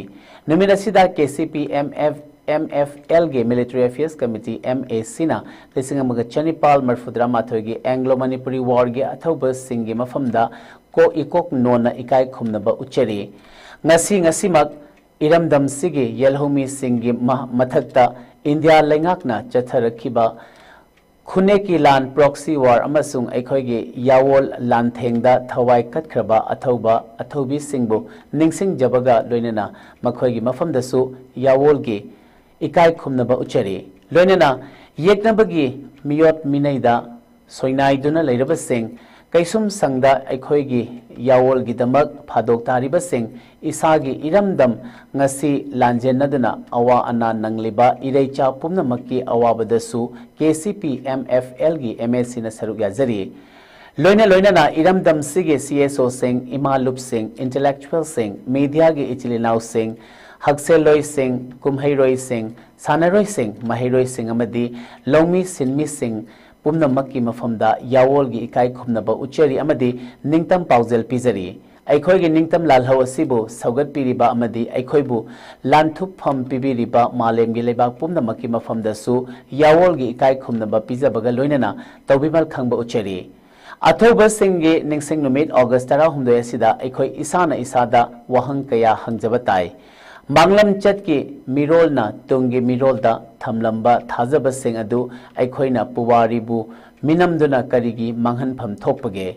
ꯅꯨꯃꯤꯠ ꯑꯁꯤꯗ KCP MF, MFLꯒꯤ Military Affairs Committee, MACꯅ ꯂꯤꯁꯤꯡ ꯑꯃꯒ ꯆꯅꯤꯄꯥꯜ ꯃꯔꯤꯐꯨꯇꯔꯥ ꯃꯥꯊꯣꯏꯒꯤ Anglo Manipuri Warꯒꯤ ꯑꯊꯧꯕꯁꯤꯡꯒꯤ ꯃꯐꯝꯗ ꯀꯣꯛ ꯏꯀꯣꯛ ꯅꯣꯟꯅ ꯏꯀꯥꯏ ꯈꯨꯝꯅꯕ ꯎꯠꯆꯔꯤ꯫ ꯉꯁꯤ, ꯉꯁꯤꯃꯛ ꯏꯔꯝꯗꯝꯁꯤꯒꯤ ꯌꯦꯜꯍꯧꯃꯤꯁꯤꯡꯒꯤ ꯃ-, ꯃꯊꯛꯇ ꯏꯟꯗꯤꯌꯥ ꯂꯩꯉꯥꯛꯅ ꯆꯠꯊꯔꯛꯈꯤꯕ ꯈꯨꯟꯅꯦꯛꯀꯤ ꯂꯥꯟ, proxy war ꯑꯃꯁꯨꯡ ꯑꯩꯈꯣꯏꯒꯤ ꯌꯥꯋꯣꯜ ꯂꯥꯟꯊꯦꯡꯗ ꯊꯋꯥꯏ ꯀꯠꯈ꯭ꯔꯕ ꯑꯊꯧꯕ ꯑꯊꯧꯕꯤꯁꯤꯡꯕꯨ ꯅꯤꯡꯁꯤꯡꯖꯕꯒ ꯂꯣꯏꯅꯅ ꯃꯈꯣꯏꯒꯤ ꯃꯐꯝꯗꯁꯨ ꯌꯥꯋꯣꯜꯒꯤ ꯏꯀꯥꯏ ꯈꯨꯝꯅꯕ ꯎꯠꯆꯔꯤ꯫ ꯂꯣꯏꯅꯅ ꯌꯦꯛꯅꯕꯒꯤ ꯃꯤꯑꯣꯠ ꯃꯤꯅꯩꯗ ꯁꯣꯏꯅꯥꯏꯗꯨꯅ ꯂꯩꯔꯕꯁꯤꯡ, ꯀꯩꯁꯨꯝ ꯁꯪꯗ ꯑꯩꯈꯣꯏꯒꯤ ꯌꯥꯋꯣꯜꯒꯤꯗꯃꯛ ꯐꯥꯗꯣꯛ ꯇꯥꯔꯤꯕꯁꯤꯡ, ꯏꯁꯥꯒꯤ ꯏꯔꯝꯗꯝ ꯉꯁꯤ ꯂꯥꯟꯖꯦꯟꯅꯗꯨꯅ ꯑꯋꯥ ꯑꯅꯥ ꯅꯪꯂꯤꯕ ꯏꯔꯩꯆꯥ ꯄꯨꯝꯅꯃꯛꯀꯤ ꯑꯋꯥꯕꯗꯁꯨ K C P M F ꯑꯦꯜꯒꯤ ꯑꯦꯝ ꯑꯦ ꯁꯤꯅ ꯁꯔꯨꯛ ꯌꯥꯖꯔꯤ꯫ ꯂꯣꯏꯅ ꯂꯣꯏꯅꯅ ꯏꯔꯝꯗꯝꯁꯤꯒꯤ ꯁꯤ ꯑꯦꯁ ꯑꯣꯁꯤꯡ, ꯏꯃꯥ ꯂꯨꯞꯁꯤꯡ, intellectualꯁꯤꯡ, ꯃꯤꯗꯤꯌꯥꯒꯤ ꯏꯆꯤꯜ ꯏꯅꯥꯎꯁꯤꯡ, ꯍꯛꯁꯦꯜꯂꯣꯏꯁꯤꯡ, ꯀꯨꯝꯍꯩꯔꯣꯏꯁꯤꯡ, ꯁꯥꯟꯅꯔꯣꯏꯁꯤꯡ, ꯃꯍꯩꯔꯣꯏꯁꯤꯡ ꯑꯃꯗꯤ ꯂꯧꯃꯤ ꯁꯤꯟꯃꯤꯁꯤꯡ ꯄꯨꯝꯅꯃꯛꯀꯤ ꯃꯐꯝꯗ ꯌꯥꯋꯣꯜꯒꯤ ꯏꯀꯥꯏ ꯈꯨꯝꯅꯕ ꯎꯠꯆꯔꯤ ꯑꯃꯗꯤ ꯅꯤꯡꯇꯝ ꯄꯥꯎꯖꯦꯜ ꯄꯤꯖꯔꯤ꯫ ꯑꯩꯈꯣꯏꯒꯤ ꯅꯤꯡꯇꯝ ꯂꯥꯜꯍꯧ ꯑꯁꯤꯕꯨ ꯁꯧꯒꯠꯄꯤꯔꯤꯕ ꯑꯃꯗꯤ ꯑꯩꯈꯣꯏꯕꯨ ꯂꯥꯟꯊꯨꯞꯐꯝ ꯄꯤꯕꯤꯔꯤꯕ ꯃꯥꯂꯦꯝꯒꯤ ꯂꯩꯕꯥꯛ ꯄꯨꯝꯅꯃꯛꯀꯤ ꯃꯐꯝꯗꯁꯨ ꯌꯥꯋꯣꯜꯒꯤ ꯏꯀꯥꯏ ꯈꯨꯝꯅꯕ ꯄꯤꯖꯕꯒ ꯂꯣꯏꯅꯅ ꯇꯧꯕꯤꯃꯜ ꯈꯪꯕ ꯎꯠꯆꯔꯤ꯫ ꯑꯊꯧꯕꯁꯤꯡꯒꯤ ꯅꯤꯡꯁꯤꯡ ꯅꯨꯃꯤꯠ August ꯇꯔꯥꯍꯨꯝꯗꯣꯏ ꯑꯁꯤꯗ ꯑꯩꯈꯣꯏ ꯏꯁꯥꯅ ꯏꯁꯥꯗ ꯋꯥꯍꯪ ꯀꯌꯥ ꯍꯪꯖꯕ ꯇꯥꯏ꯫ ꯃꯥꯡꯂꯝꯆꯠꯀꯤ ꯃꯤꯔꯣꯜꯅ ꯇꯨꯡꯒꯤ ꯃꯤꯔꯣꯜꯗ ꯊꯝꯂꯝꯕ ꯊꯥꯖꯕꯁꯤꯡ ꯑꯗꯨ ꯑꯩꯈꯣꯏꯅ ꯄꯨꯋꯥꯔꯤꯕꯨ ꯃꯤꯅꯝꯗꯨꯅ ꯀꯔꯤꯒꯤ ꯃꯥꯡꯍꯟꯐꯝ ꯊꯣꯛꯄꯒꯦ?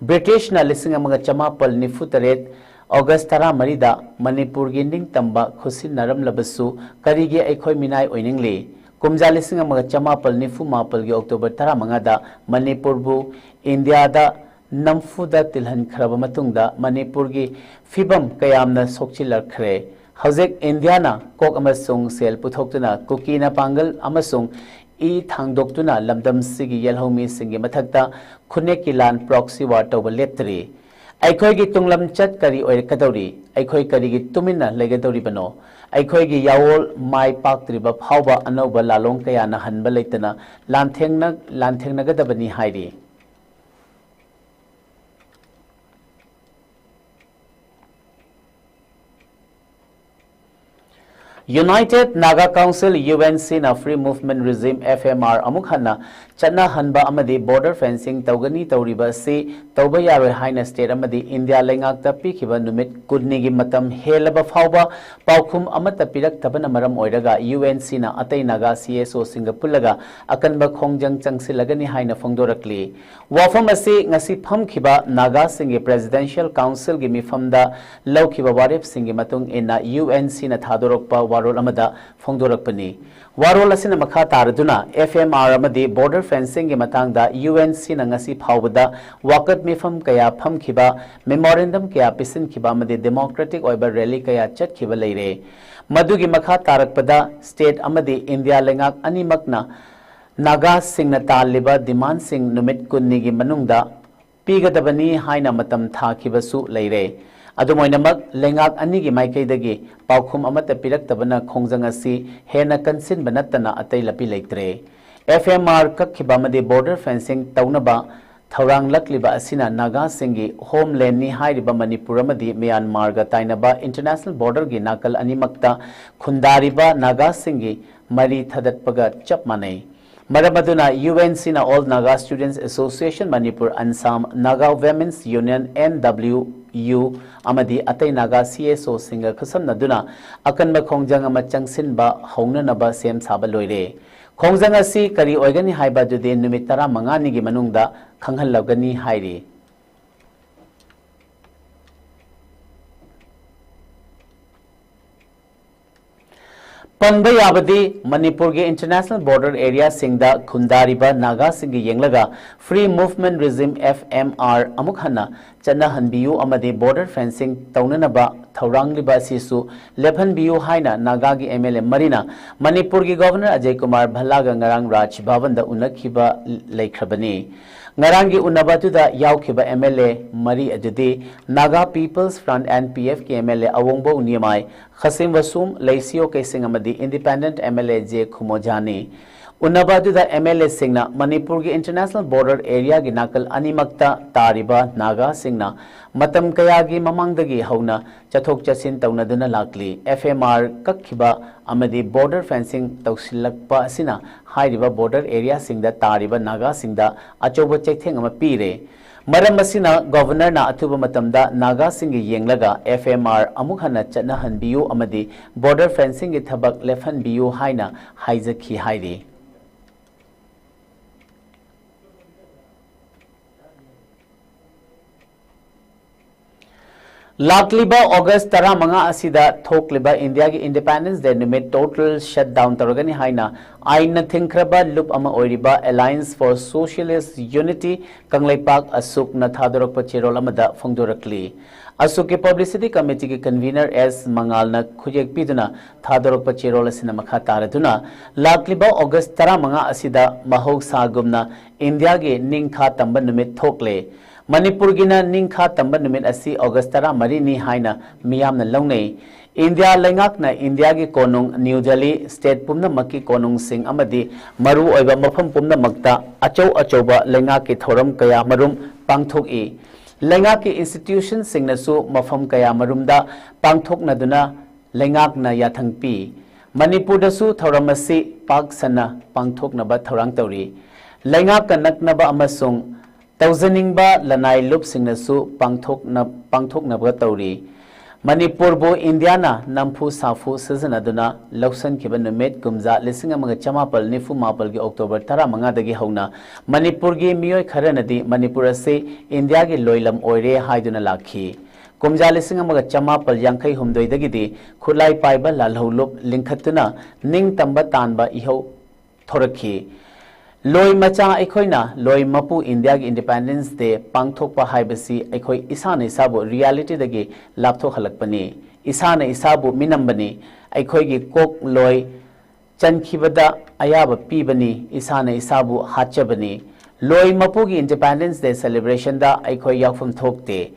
ꯕ꯭ꯔꯤꯇꯤꯁꯅ ꯂꯤꯁꯤꯡ ꯑꯃꯒ ꯆꯃꯥꯄꯜ ꯅꯤꯐꯨ ꯇꯔꯦꯠ August ꯇꯔꯥꯃꯔꯤꯗ ꯃꯅꯤꯄꯨꯔꯒꯤ ꯅꯤꯡꯇꯝꯕ ꯈꯨꯠꯁꯤꯟꯅꯔꯝꯂꯕꯁꯨ ꯀꯔꯤꯒꯤ ꯑꯩꯈꯣꯏ ꯃꯤꯅꯥꯏ ꯑꯣꯏꯅꯤꯡꯂꯤ? ꯀꯨꯝꯖꯥ ꯂꯤꯁꯤꯡ ꯑꯃꯒ ꯆꯃꯥꯄꯜ ꯅꯤꯐꯨ ꯃꯥꯄꯜꯒꯤ October ꯇꯔꯥꯃꯉꯥꯗ ꯃꯅꯤꯄꯨꯔꯕꯨ ꯏꯟꯗꯤꯌꯥꯗ ꯅꯝꯐꯨꯗ ꯇꯤꯜꯍꯟꯈ꯭ꯔꯕ ꯃꯇꯨꯡꯗ ꯃꯅꯤꯄꯨꯔꯒꯤ ꯐꯤꯕꯝ ꯀꯌꯥꯝꯅ ꯁꯣꯛꯆꯤꯜꯂꯛꯈ꯭ꯔꯦ꯫ ꯍꯧꯖꯤꯛ ꯏꯟꯗꯤꯌꯥꯅ ꯀꯣꯛ ꯑꯃꯁꯨꯡ ꯁꯦꯜ ꯄꯨꯊꯣꯛꯇꯨꯅ ꯀꯨꯀꯤꯅ ꯄꯥꯡꯒꯜ ꯑꯃꯁꯨꯡ ꯏ ꯊꯥꯡꯗꯣꯛꯇꯨꯅ ꯂꯝꯗꯝꯁꯤꯒꯤ ꯌꯦꯜꯍꯧꯃꯤꯁꯤꯡꯒꯤ ꯃꯊꯛꯇ ꯈꯨꯠꯅꯦꯛꯀꯤ ꯂꯥꯟ, proxy war ꯇꯧꯕ ꯂꯦꯞꯇ꯭ꯔꯤ꯫ ꯑꯩꯈꯣꯏꯒꯤ ꯇꯨꯡꯂꯝꯆꯠ ꯀꯔꯤ ꯑꯣꯏꯔꯛꯀꯗꯧꯔꯤ? ꯑꯩꯈꯣꯏ ꯀꯔꯤꯒꯤ ꯇꯨꯃꯤꯟꯅ ꯂꯩꯒꯗꯧꯔꯤꯕꯅꯣ? ꯑꯩꯈꯣꯏꯒꯤ ꯌꯥꯋꯣꯜ ꯃꯥꯏ ꯄꯥꯛꯇ꯭ꯔꯤꯕ ꯐꯥꯎꯕ ꯑꯅꯧꯕ ꯂꯥꯂꯣꯡ ꯀꯌꯥꯅ ꯍꯟꯕ ꯂꯩꯇꯅ ꯂꯥꯟꯊꯦꯡꯅ-, ꯂꯥꯟꯊꯦꯡꯅꯒꯗꯕꯅꯤ ꯍꯥꯏꯔꯤ꯫ United Naga Council, UNC ꯅ Free Movement Regime, FMR ꯑꯃꯨꯛ ꯍꯟꯅ ꯆꯠꯅꯍꯟꯕ ꯑꯃꯗꯤ border fencing ꯇꯧꯒꯅꯤ ꯇꯧꯔꯤꯕ ꯑꯁꯤ ꯇꯧꯕ ꯌꯥꯔꯣꯏ ꯍꯥꯏꯅ state ꯑꯃꯗꯤ ꯏꯟꯗꯤꯌꯥ ꯂꯩꯉꯥꯛꯇ ꯄꯤꯈꯤꯕ ꯅꯨꯃꯤꯠ ꯀꯨꯟꯅꯤꯒꯤ ꯃꯇꯝ ꯍꯦꯜꯂꯕ ꯐꯥꯎꯕ ꯄꯥꯎꯈꯨꯝ ꯑꯃꯠꯇ ꯄꯤꯔꯛꯇꯕꯅ ꯃꯔꯝ ꯑꯣꯏꯔꯒ UNC ꯅ ꯑꯇꯩ ꯅꯥꯒꯥ CSO ꯁꯤꯡꯒ ꯄꯨꯜꯂꯒ ꯑꯀꯟꯕ ꯈꯣꯡꯖꯪ ꯆꯪꯁꯤꯜꯂꯒꯅꯤ ꯍꯥꯏꯅ ꯐꯣꯡꯗꯣꯔꯛꯂꯤ꯫ ꯋꯥꯐꯝ ꯑꯁꯤ ꯉꯁꯤ ꯐꯝꯈꯤꯕ ꯅꯥꯒꯥꯁꯤꯡꯒꯤ Presidential Council ꯒꯤ ꯃꯤꯐꯝꯗ ꯂꯧꯈꯤꯕ ꯋꯥꯔꯦꯞꯁꯤꯡꯒꯤ ꯃꯇꯨꯡ ꯏꯟꯅ UNC ꯅ ꯊꯥꯗꯣꯔꯛꯄ ꯋꯥꯔꯣꯜ ꯑꯃꯗ ꯐꯣꯡꯗꯣꯔꯛꯄꯅꯤ꯫ ꯋꯥꯔꯣꯜ ꯑꯁꯤꯅ ꯃꯈꯥ ꯇꯥꯔꯗꯨꯅ FMR ꯑꯃꯗꯤ border fencing ꯒꯤ ꯃꯇꯥꯡꯗ UNC ꯅ ꯉꯁꯤ ꯐꯥꯎꯕꯗ ꯋꯥꯀꯠ ꯃꯤꯐꯝ ꯀꯌꯥ ꯐꯝꯈꯤꯕ, memorandum ꯀꯌꯥ ꯄꯤꯁꯤꯟꯈꯤꯕ ꯑꯃꯗꯤ democratic ꯑꯣꯏꯕ rally ꯀꯌꯥ ꯆꯠꯈꯤꯕ ꯂꯩꯔꯦ꯫ ꯃꯗꯨꯒꯤ ꯃꯈꯥ ꯇꯥꯔꯛꯄꯗ state ꯑꯃꯗꯤ ꯏꯟꯗꯤꯌꯥ ꯂꯩꯉꯥꯛ ꯑꯅꯤꯃꯛꯅ ꯅꯥꯒꯥꯁꯤꯡꯅ ꯇꯥꯜꯂꯤꯕ demand ꯁꯤꯡ ꯅꯨꯃꯤꯠ ꯀꯨꯟꯅꯤꯒꯤ ꯃꯅꯨꯡꯗ ꯄꯤꯒꯗꯕꯅꯤ ꯍꯥꯏꯅ ꯃꯇꯝ ꯊꯥꯈꯤꯕꯁꯨ ꯂꯩꯔꯦ꯫ ꯑꯗꯨꯝ ꯑꯣꯏꯅꯃꯛ, ꯂꯩꯉꯥꯛ ꯑꯅꯤꯒꯤ ꯃꯥꯏꯀꯩꯗꯒꯤ ꯄꯥꯎꯈꯨꯝ ꯑꯃꯠꯇ ꯄꯤꯔꯛꯇꯕꯅ ꯈꯣꯡꯖꯪ ꯑꯁꯤ ꯍꯦꯟꯅ ꯀꯟꯁꯤꯟꯕ ꯅꯠꯇꯅ ꯑꯇꯩ ꯂꯝꯕꯤ ꯂꯩꯇ꯭ꯔꯦ꯫ FMR ꯀꯛꯈꯤꯕ ꯑꯃꯗꯤ border fencing ꯇꯧꯅꯕ ꯊꯧꯔꯥꯡꯂꯛꯂꯤꯕ ꯑꯁꯤꯅ ꯅꯥꯒꯥꯁꯤꯡꯒꯤ homeland ꯅꯤ ꯍꯥꯏꯔꯤꯕ ꯃꯅꯤꯄꯨꯔ ꯑꯃꯗꯤ ꯃ꯭ꯌꯥꯟꯃꯥꯔꯒ ꯇꯥꯏꯅꯕ international border ꯒꯤ ꯅꯥꯀꯜ ꯑꯅꯤꯃꯛꯇ ꯈꯨꯟꯗꯥꯔꯤꯕ ꯅꯥꯒꯥꯁꯤꯡꯒꯤ ꯃꯔꯤ ꯊꯗꯠꯄꯒ ꯆꯞ ꯃꯥꯟꯅꯩ꯫ ꯃꯔꯝ ꯑꯗꯨꯅ UNC ꯅ All Naga Students Association Manipur, ANSAM, Naga Women's Union, NWU, ꯑꯃꯗꯤ ꯑꯇꯩ ꯅꯥꯒꯥ CSO ꯁꯤꯡꯒ ꯈꯨꯠꯁꯝꯅꯗꯨꯅ ꯑꯀꯟꯕ ꯈꯣꯡꯖꯪ ꯑꯃ ꯆꯪꯁꯤꯟꯕ ꯍꯧꯅꯅꯕ ꯁꯦꯝ ꯁꯥꯕ ꯂꯣꯏꯔꯦ꯫ ꯈꯣꯡꯖꯪ ꯑꯁꯤ ꯀꯔꯤ ꯑꯣꯏꯒꯅꯤ ꯍꯥꯏꯕ ꯑꯗꯨꯗꯤ ꯅꯨꯃꯤꯠ ꯇꯔꯥꯃꯉꯥꯅꯤꯒꯤ ꯃꯅꯨꯡꯗ ꯈꯪꯍꯜꯂꯒꯅꯤ ꯍꯥꯏꯔꯤ꯫ ꯄꯟꯕ ꯌꯥꯕꯗꯤ, ꯃꯅꯤꯄꯨꯔꯒꯤ international border area ꯁꯤꯡꯗ ꯈꯨꯟꯗꯥꯔꯤꯕ ꯅꯥꯒꯥꯁꯤꯡꯒꯤ ꯌꯦꯡꯂꯒ Free Movement Regime, FMR ꯑꯃꯨꯛ ꯍꯟꯅ ꯆꯠꯅꯍꯟꯕꯤꯌꯨ ꯑꯃꯗꯤ border fencing ꯇꯧꯅꯅꯕ ꯊꯧꯔꯥꯡꯂꯤꯕ ꯑꯁꯤꯁꯨ ꯂꯦꯞꯍꯟꯕꯤꯌꯨ ꯍꯥꯏꯅ ꯅꯥꯒꯥꯒꯤ MLA ꯃꯔꯤꯅ ꯃꯅꯤꯄꯨꯔꯒꯤ Governor ꯑꯖꯌ ꯀꯨꯃꯥꯔ ꯚꯜꯂꯥꯒ ꯉꯔꯥꯡ ꯔꯥꯖ ꯚꯕꯟꯗ ꯎꯅꯈꯤꯕ ꯂꯩꯈ꯭ꯔꯕꯅꯤ꯫ ꯉꯔꯥꯡꯒꯤ ꯎꯅꯕ ꯑꯗꯨꯗ ꯌꯥꯎꯈꯤꯕ MLA ꯃꯔꯤ ꯑꯗꯨꯗꯤ Naga People's Front, NPF ꯀꯤ MLA ꯑꯋꯣꯡꯕꯧ ꯅꯤꯌꯃꯥꯏ, ꯈꯥꯁꯤꯝ ꯋꯥꯁꯨꯝ, ꯂꯩꯁꯤꯌꯣ ꯀꯩꯁꯤꯡ ꯑꯃꯗꯤ independent MLA ꯖꯦ ꯈꯨꯃꯣꯖꯥꯅꯤ꯫ ꯎꯅꯕ ꯑꯗꯨꯗ ꯑꯦꯝ ꯑꯦꯜ ꯑꯦꯁꯤꯡꯅ ꯃꯅꯤꯄꯨꯔꯒꯤ ꯏꯟꯇꯔꯅꯦꯁꯅꯦꯜ ꯕꯣꯔꯗꯔ ꯑꯦꯔꯤꯌꯥꯒꯤ ꯅꯥꯀꯜ ꯑꯅꯤꯃꯛꯇ ꯇꯥꯔꯤꯕ ꯅꯥꯒꯥꯁꯤꯡꯅ ꯃꯇꯝ ꯀꯌꯥꯒꯤ ꯃꯃꯥꯡꯗꯒꯤ ꯍꯧꯅ ꯆꯠꯊꯣꯛ ꯆꯠꯁꯤꯟ ꯇꯧꯅꯗꯨꯅ ꯂꯥꯛꯂꯤ꯫ ꯑꯦꯐ ꯑꯦꯝ ꯑꯥꯔ ꯀꯛꯈꯤꯕ ꯑꯃꯗꯤ ꯕꯣꯔꯗꯔ ꯐꯦꯟꯁꯤꯡ ꯇꯧꯁꯤꯜꯂꯛꯄ ꯑꯁꯤꯅ ꯍꯥꯏꯔꯤꯕ ꯕꯣꯔꯗꯔ ꯑꯦꯔꯤꯌꯥꯁꯤꯡꯗ ꯇꯥꯔꯤꯕ ꯅꯥꯒꯥꯁꯤꯡꯗ ꯑꯆꯧꯕ ꯆꯩꯊꯦꯡ ꯑꯃ ꯄꯤꯔꯦ꯫ ꯃꯔꯝ ꯑꯁꯤꯅ ꯒꯣꯚꯔꯅꯔꯅ ꯑꯊꯨꯕ ꯃꯇꯝꯗ ꯅꯥꯒꯥꯁꯤꯡꯒꯤ ꯌꯦꯡꯂꯒ ꯑꯦꯐ ꯑꯦꯝ ꯑꯥꯔ ꯑꯃꯨꯛ ꯍꯟꯅ ꯆꯠꯅꯍꯟꯕꯤꯌꯨ ꯑꯃꯗꯤ ꯕꯣꯔꯗꯔ ꯐꯦꯟꯁꯤꯡꯒꯤ ꯊꯕꯛ ꯂꯦꯞꯍꯟꯕꯤꯌꯨ ꯍꯥꯏꯅ ꯍꯥꯏꯖꯈꯤ ꯍꯥꯏꯔꯤ꯫ ꯂꯥꯛꯂꯤꯕ ꯑꯣꯒꯁ ꯇꯔꯥꯃꯉꯥ ꯑꯁꯤꯗ ꯊꯣꯛꯂꯤꯕ ꯏꯟꯗꯤꯌꯥꯒꯤ ꯏꯟꯗꯤꯄꯦꯟꯗꯦꯟꯁ ꯗꯦ ꯅꯨꯃꯤꯠ ꯇꯣꯇꯦꯜ ꯁꯠꯗꯥꯎꯟ ꯇꯧꯔꯒꯅꯤ ꯍꯥꯏꯅ ꯑꯥꯏꯟꯅ ꯊꯤꯡꯈ꯭ꯔꯕ ꯂꯨꯞ ꯑꯃ ꯑꯣꯏꯔꯤꯕ Alliance for Socialist Unity Kangleipak ꯑꯁꯨꯛꯅ ꯊꯥꯗꯣꯔꯛꯄ ꯆꯦꯔꯣꯜ ꯑꯃꯗ ꯐꯣꯡꯗꯣꯔꯛꯂꯤ꯫ ꯑꯁꯨꯛꯀꯤ ꯄꯕ꯭ꯂꯤꯁꯤꯇꯤ ꯀꯃꯤꯇꯤꯒꯤ ꯀꯟꯚꯤꯅꯔ ꯑꯦꯁ ꯃꯉꯥꯜꯅ ꯈꯨꯌꯦꯛ ꯄꯤꯗꯨꯅ ꯊꯥꯗꯣꯔꯛꯄ ꯆꯦꯔꯣꯜ ꯑꯁꯤꯅ ꯃꯈꯥ ꯇꯥꯔꯗꯨꯅ, ꯂꯥꯛꯂꯤꯕ ꯑꯣꯒꯁ ꯇꯔꯥꯃꯉꯥ ꯑꯁꯤꯗ ꯃꯍꯧꯁꯥꯒꯨꯝꯅ ꯏꯟꯗꯤꯌꯥꯒꯤ ꯅꯤꯡꯈꯥ ꯇꯝꯕ ꯅꯨꯃꯤꯠ ꯊꯣꯛꯂꯦ꯫ ꯃꯅꯤꯄꯨꯔꯒꯤꯅ ꯅꯤꯡꯈꯥ ꯇꯝꯕ ꯅꯨꯃꯤꯠ ꯑꯁꯤ ꯑꯣꯒꯁ ꯇꯔꯥꯃꯔꯤꯅꯤ ꯍꯥꯏꯅ ꯃꯤꯌꯥꯝꯅ ꯂꯧꯅꯩ꯫ ꯏꯟꯗꯤꯌꯥ ꯂꯩꯉꯥꯛꯅ ꯏꯟꯗꯤꯌꯥꯒꯤ ꯀꯣꯅꯨꯡ ꯅ꯭ꯌꯨ ꯗꯦꯜꯂꯤ, ꯁ꯭ꯇꯦꯠ ꯄꯨꯝꯅꯃꯛꯀꯤ ꯀꯣꯅꯨꯡꯁꯤꯡ ꯑꯃꯗꯤ ꯃꯔꯨꯑꯣꯏꯕ ꯃꯐꯝ ꯄꯨꯝꯅꯃꯛꯇ ꯑꯆꯧ ꯑꯆꯧꯕ ꯂꯩꯉꯥꯛꯀꯤ ꯊꯧꯔꯝ ꯀꯌꯥ ꯃꯔꯨꯝ ꯄꯥꯡꯊꯣꯛꯏ꯫ ꯂꯩꯉꯥꯛꯀꯤ ꯏꯟꯁꯇꯤꯇ꯭ꯌꯨꯁꯟꯁꯤꯡꯅꯁꯨ ꯃꯐꯝ ꯀꯌꯥ ꯃꯔꯨꯝꯗ ꯄꯥꯡꯊꯣꯛꯅꯗꯨꯅ ꯂꯩꯉꯥꯛꯅ ꯌꯥꯊꯪ ꯄꯤ꯫ ꯃꯅꯤꯄꯨꯔꯗꯁꯨ ꯊꯧꯔꯝ ꯑꯁꯤ ꯄꯥꯛ ꯁꯟꯅ ꯄꯥꯡꯊꯣꯛꯅꯕ ꯊꯧꯔꯥꯡ ꯇꯧꯔꯤ꯫ ꯂꯩꯉꯥꯛꯀ ꯅꯛꯅꯕ ꯑꯃꯁꯨꯡ ꯇꯧꯖꯅꯤꯡꯕ ꯂꯅꯥꯏ ꯂꯨꯞꯁꯤꯡꯅꯁꯨ ꯄꯥꯡꯊꯣꯛꯅ-, ꯄꯥꯡꯊꯣꯛꯅꯕ ꯇꯧꯔꯤ꯫ ꯃꯅꯤꯄꯨꯔꯕꯨ ꯏꯟꯗꯤꯌꯥꯅ ꯅꯝꯐꯨ ꯁꯥꯐꯨ ꯁꯤꯖꯤꯟꯅꯗꯨꯅ ꯂꯧꯁꯤꯟꯈꯤꯕ ꯅꯨꯃꯤꯠ ꯀꯨꯝꯖꯥ ꯂꯤꯁꯤꯡ ꯑꯃꯒ ꯆꯃꯥꯄꯜ ꯅꯤꯐꯨ ꯃꯥꯄꯜꯒꯤ ꯑꯣꯛꯇꯣꯕꯔ ꯇꯔꯥꯃꯉꯥꯗꯒꯤ ꯍꯧꯅ ꯃꯅꯤꯄꯨꯔꯒꯤ ꯃꯤꯑꯣꯏ ꯈꯔꯅꯗꯤ ꯃꯅꯤꯄꯨꯔ ꯑꯁꯤ ꯏꯟꯗꯤꯌꯥꯒꯤ ꯂꯣꯏꯂꯝ ꯑꯣꯏꯔꯦ ꯍꯥꯏꯗꯨꯅ ꯂꯥꯛꯈꯤ꯫ ꯀꯨꯝꯖꯥ ꯂꯤꯁꯤꯡ ꯑꯃꯒ ꯆꯃꯥꯄꯜ ꯌꯥꯡꯈꯩ ꯍꯨꯝꯗꯣꯏꯗꯒꯤꯗꯤ ꯈꯨꯠꯂꯥꯏ ꯄꯥꯏꯕ ꯂꯥꯜꯍꯧ ꯂꯨꯞ ꯂꯤꯡꯈꯠꯇꯨꯅ ꯅꯤꯡꯇꯝꯕ ꯇꯥꯟꯕ ꯏꯍꯧ ꯊꯣꯔꯛꯈꯤ꯫ ꯂꯣꯏ ꯃꯆꯥ ꯑꯩꯈꯣꯏꯅ ꯂꯣꯏ ꯃꯄꯨ ꯏꯟꯗꯤꯌꯥꯒꯤ ꯏꯟꯗꯤꯄꯦꯟꯗꯦꯟꯁ ꯗꯦ ꯄꯥꯡꯊꯣꯛꯄ ꯍꯥꯏꯕꯁꯤ ꯑꯩꯈꯣꯏ ꯏꯁꯥꯅ ꯏꯁꯥꯕꯨ ꯔꯤꯌꯦꯂꯤꯇꯤꯗꯒꯤ ꯂꯥꯞꯊꯣꯛꯍꯜꯂꯛꯄꯅꯤ꯫ ꯏꯁꯥꯅ ꯏꯁꯥꯕꯨ ꯃꯤꯅꯝꯕꯅꯤ꯫ ꯑꯩꯈꯣꯏꯒꯤ ꯀꯣꯛ ꯂꯣꯏ ꯆꯟꯈꯤꯕꯗ ꯑꯌꯥꯕ ꯄꯤꯕꯅꯤ꯫ ꯏꯁꯥꯅ ꯏꯁꯥꯕꯨ ꯍꯥꯠꯆꯕꯅꯤ꯫ ꯂꯣꯏ ꯃꯄꯨꯒꯤ ꯏꯟꯗꯤꯄꯦꯟꯗꯦꯟꯁ ꯗꯦ ꯁꯦꯂꯦꯕ꯭ꯔꯦꯁꯟꯗ ꯑꯩꯈꯣꯏ ꯌꯥꯎꯐꯝ ꯊꯣꯛꯇꯦ꯫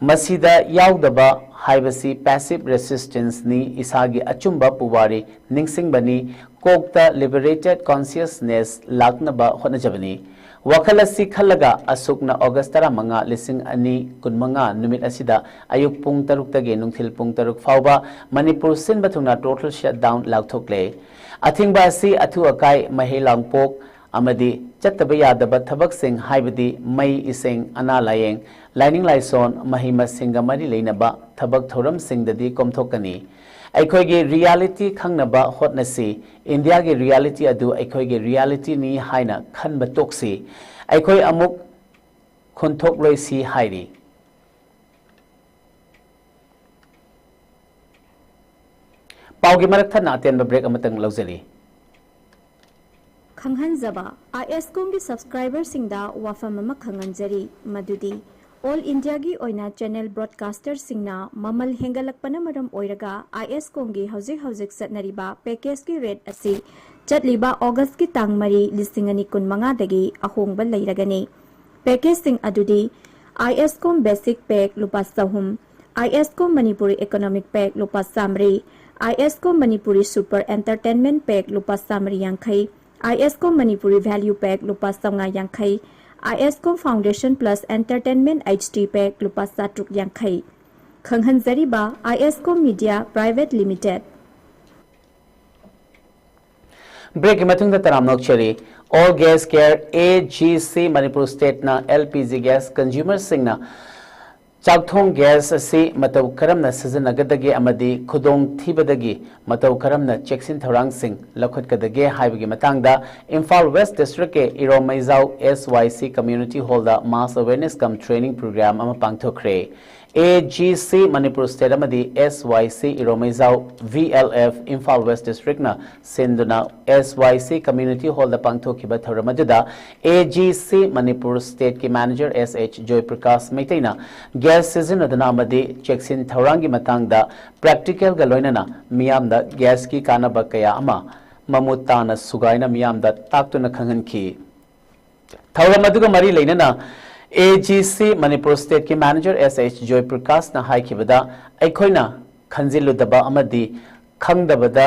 ꯃꯁꯤꯗ ꯌꯥꯎꯗꯕ ꯍꯥꯏꯕꯁꯤ passive resistanceꯅꯤ, ꯏꯁꯥꯒꯤ ꯑꯆꯨꯝꯕ ꯄꯨꯋꯥꯔꯤ ꯅꯤꯡꯁꯤꯡꯕꯅꯤ, ꯀꯣꯛꯇ liberated consciousness ꯂꯥꯛꯅꯕ ꯍꯣꯠꯅꯖꯕꯅꯤ꯫ ꯋꯥꯈꯜ ꯑꯁꯤ ꯈꯜꯂꯒ ꯑꯁꯨꯛꯅ August ꯇꯔꯥꯃꯉꯥ, ꯂꯤꯁꯤꯡ ꯑꯅꯤ ꯀꯨꯟꯃꯉꯥ ꯅꯨꯃꯤꯠ ꯑꯁꯤꯗ ꯑꯌꯨꯛ ꯄꯨꯡ ꯇꯔꯨꯛꯇꯒꯤ ꯅꯨꯡꯊꯤꯜ ꯄꯨꯡ ꯇꯔꯨꯛ ꯐꯥꯎꯕ ꯃꯅꯤꯄꯨꯔ ꯁꯤꯟꯕ ꯊꯨꯡꯅ total shutdown ꯂꯥꯎꯊꯣꯛꯂꯦ꯫ ꯑꯊꯤꯡꯕ ꯑꯁꯤ ꯑꯊꯨ ꯑꯀꯥꯏ, ꯃꯍꯩ ꯂꯥꯡꯄꯣꯛ ꯑꯃꯗꯤ ꯆꯠꯇꯕ ꯌꯥꯗꯕ ꯊꯕꯛꯁꯤꯡ ꯍꯥꯏꯕꯗꯤ ꯃꯩ, ꯏꯁꯤꯡ, ꯑꯅꯥ ꯂꯥꯌꯦꯡ, ꯂꯥꯏꯅꯤꯡ ꯂꯥꯏꯁꯣꯟ, ꯃꯍꯩ ꯃꯁꯤꯡꯒ ꯃꯔꯤ ꯂꯩꯅꯕ ꯊꯕꯛ ꯊꯧꯔꯝꯁꯤꯡꯗꯗꯤ ꯀꯣꯝꯊꯣꯛꯀꯅꯤ꯫ ꯑꯩꯈꯣꯏꯒꯤ reality ꯈꯪꯅꯕ ꯍꯣꯠꯅꯁꯤ꯫ ꯏꯟꯗꯤꯌꯥꯒꯤ reality ꯑꯗꯨ ꯑꯩꯈꯣꯏꯒꯤ realityꯅꯤ ꯍꯥꯏꯅ ꯈꯟꯕ ꯇꯣꯛꯁꯤ꯫ ꯑꯩꯈꯣꯏ ꯑꯃꯨꯛ ꯈꯨꯟꯊꯣꯛꯂꯣꯏꯁꯤ ꯍꯥꯏꯔꯤ꯫ ꯄꯥꯎꯒꯤ ꯃꯔꯛ ꯊꯠꯅ ꯑꯇꯦꯟꯕ break ꯑꯃꯇꯪ ꯂꯧꯖꯔꯤ꯫ ꯈꯪꯍꯟꯖꯕ, ꯑꯥꯏ ꯑꯦꯁ ꯀꯣꯝꯒꯤ subscriberꯁꯤꯡꯗ ꯋꯥꯐꯝ ꯑꯃ ꯈꯪꯍꯟꯖꯔꯤ, ꯃꯗꯨꯗꯤ All Indiaꯒꯤ ꯑꯣꯏꯅ channel broadcasterꯁꯤꯡꯅ ꯃꯃꯜ ꯍꯦꯟꯒꯠꯂꯛꯄꯅ ꯃꯔꯝ ꯑꯣꯏꯔꯒ ꯑꯥꯏ ꯑꯦꯁ ꯀꯣꯝꯒꯤ ꯍꯧꯖꯤꯛ ꯍꯧꯖꯤꯛ ꯆꯠꯅꯔꯤꯕ packageꯀꯤ rate ꯑꯁꯤ ꯆꯠꯂꯤꯕ Augustꯀꯤ ꯇꯥꯡ ꯃꯔꯤ, ꯂꯤꯁꯤꯡ ꯑꯅꯤ ꯀꯨꯟꯃꯉꯥꯗꯒꯤ ꯑꯍꯣꯡꯕ ꯂꯩꯔꯒꯅꯤ꯫ Packageꯁꯤꯡ ꯑꯗꯨꯗꯤ ꯑꯥꯏ ꯑꯦꯁ ꯀꯣꯝ Basic Pack ꯂꯨꯄꯥ ꯆꯍꯨꯝ, ꯑꯥꯏ ꯑꯦꯁ ꯀꯣꯝ Manipuri Economic Pack ꯂꯨꯄꯥ ꯆꯥꯃꯔꯤ, ꯑꯥꯏ ꯑꯦꯁ ꯀꯣꯝ Manipuri Super Entertainment Pack ꯂꯨꯄꯥ ꯆꯥꯃꯔꯤ ꯌꯥꯡꯈꯩ, ꯑꯥꯏ ꯑꯦꯁ ꯀꯣꯝ Manipuri Value Pack ꯂꯨꯄꯥ ꯆꯥꯃꯉꯥ ꯌꯥꯡꯈꯩ, ꯑꯥꯏ ꯑꯦꯁ ꯀꯣꯝ Foundation Plus Entertainment H D Pack ꯂꯨꯄꯥ ꯆꯥꯇ꯭ꯔꯨꯛ ꯌꯥꯡꯈꯩ꯫ ꯈꯪꯍꯟꯖꯔꯤꯕ, ꯑꯥꯏ ꯑꯦꯁ ꯀꯣꯝ Media Private Limited꯫ Breakꯀꯤ ꯃꯇꯨꯡꯗ ꯇꯔꯥꯝꯅ ꯑꯣꯛꯆꯔꯤ꯫ All Gas Care, A G C, Manipur Stateꯅ L P G gas consumerꯁꯤꯡꯅ ꯆꯥꯛꯊꯣꯡ gas ꯑꯁꯤ ꯃꯇꯧ ꯀꯔꯝꯅ ꯁꯤꯖꯤꯟꯅꯒꯗꯒꯦ ꯑꯃꯗꯤ ꯈꯨꯗꯣꯡꯊꯤꯕꯗꯒꯤ ꯃꯇꯧ ꯀꯔꯝꯅ ꯆꯦꯛꯁꯤꯟ ꯊꯧꯔꯥꯡꯁꯤꯡ ꯂꯧꯈꯠꯀꯗꯒꯦ ꯍꯥꯏꯕꯒꯤ ꯃꯇꯥꯡꯗ Imphal West Districtꯀꯤ ꯏꯔꯣꯃꯩꯖꯥꯎ S Y C Community Hallꯗ mass awareness cum training program ꯑꯃ ꯄꯥꯡꯊꯣꯛꯈ꯭ꯔꯦ꯫ A G C Manipur State ꯑꯃꯗꯤ S Y C ꯏꯔꯣꯃꯩꯖꯥꯎ V L F Imphal West Districtꯅ ꯁꯤꯟꯗꯨꯅ S Y C Community Hallꯗ ꯄꯥꯡꯊꯣꯛꯈꯤꯕ ꯊꯧꯔꯝ ꯑꯗꯨꯗ A G C Manipur Stateꯀꯤ manager S H ꯖꯣꯏꯄ꯭ꯔꯀꯥꯁ ꯃꯩꯇꯩꯅ gas ꯁꯤꯖꯤꯟꯅꯗꯨꯅ ꯑꯃꯗꯤ ꯆꯦꯛꯁꯤꯟ ꯊꯧꯔꯥꯡꯒꯤ ꯃꯇꯥꯡꯗ practicalꯒ ꯂꯣꯏꯅꯅ ꯃꯤꯌꯥꯝꯗ gasꯀꯤ ꯀꯥꯟꯅꯕ ꯀꯌꯥ ꯑꯃ ꯃꯃꯨꯠ ꯇꯥꯅ ꯁꯨꯒꯥꯏꯅ ꯃꯤꯌꯥꯝꯗ ꯇꯥꯛꯇꯨꯅ ꯈꯪꯍꯟꯈꯤ꯫ ꯊꯧꯔꯝ ꯑꯗꯨꯒ ꯃꯔꯤ ꯂꯩꯅꯅ ꯑꯦ ꯖꯤ ꯁꯤ ꯃꯅꯤꯄꯨꯔ ꯁ꯭ꯇꯦꯠꯀꯤ ꯃꯦꯅꯦꯖꯔ ꯑꯦꯁ ꯑꯩꯆ ꯖꯣꯏꯄ꯭ꯔꯀꯥꯁꯅ ꯍꯥꯏꯈꯤꯕꯗ, ꯑꯩꯈꯣꯏꯅ ꯈꯟꯖꯤꯜꯂꯨꯗꯕ ꯑꯃꯗꯤ ꯈꯪꯗꯕꯗ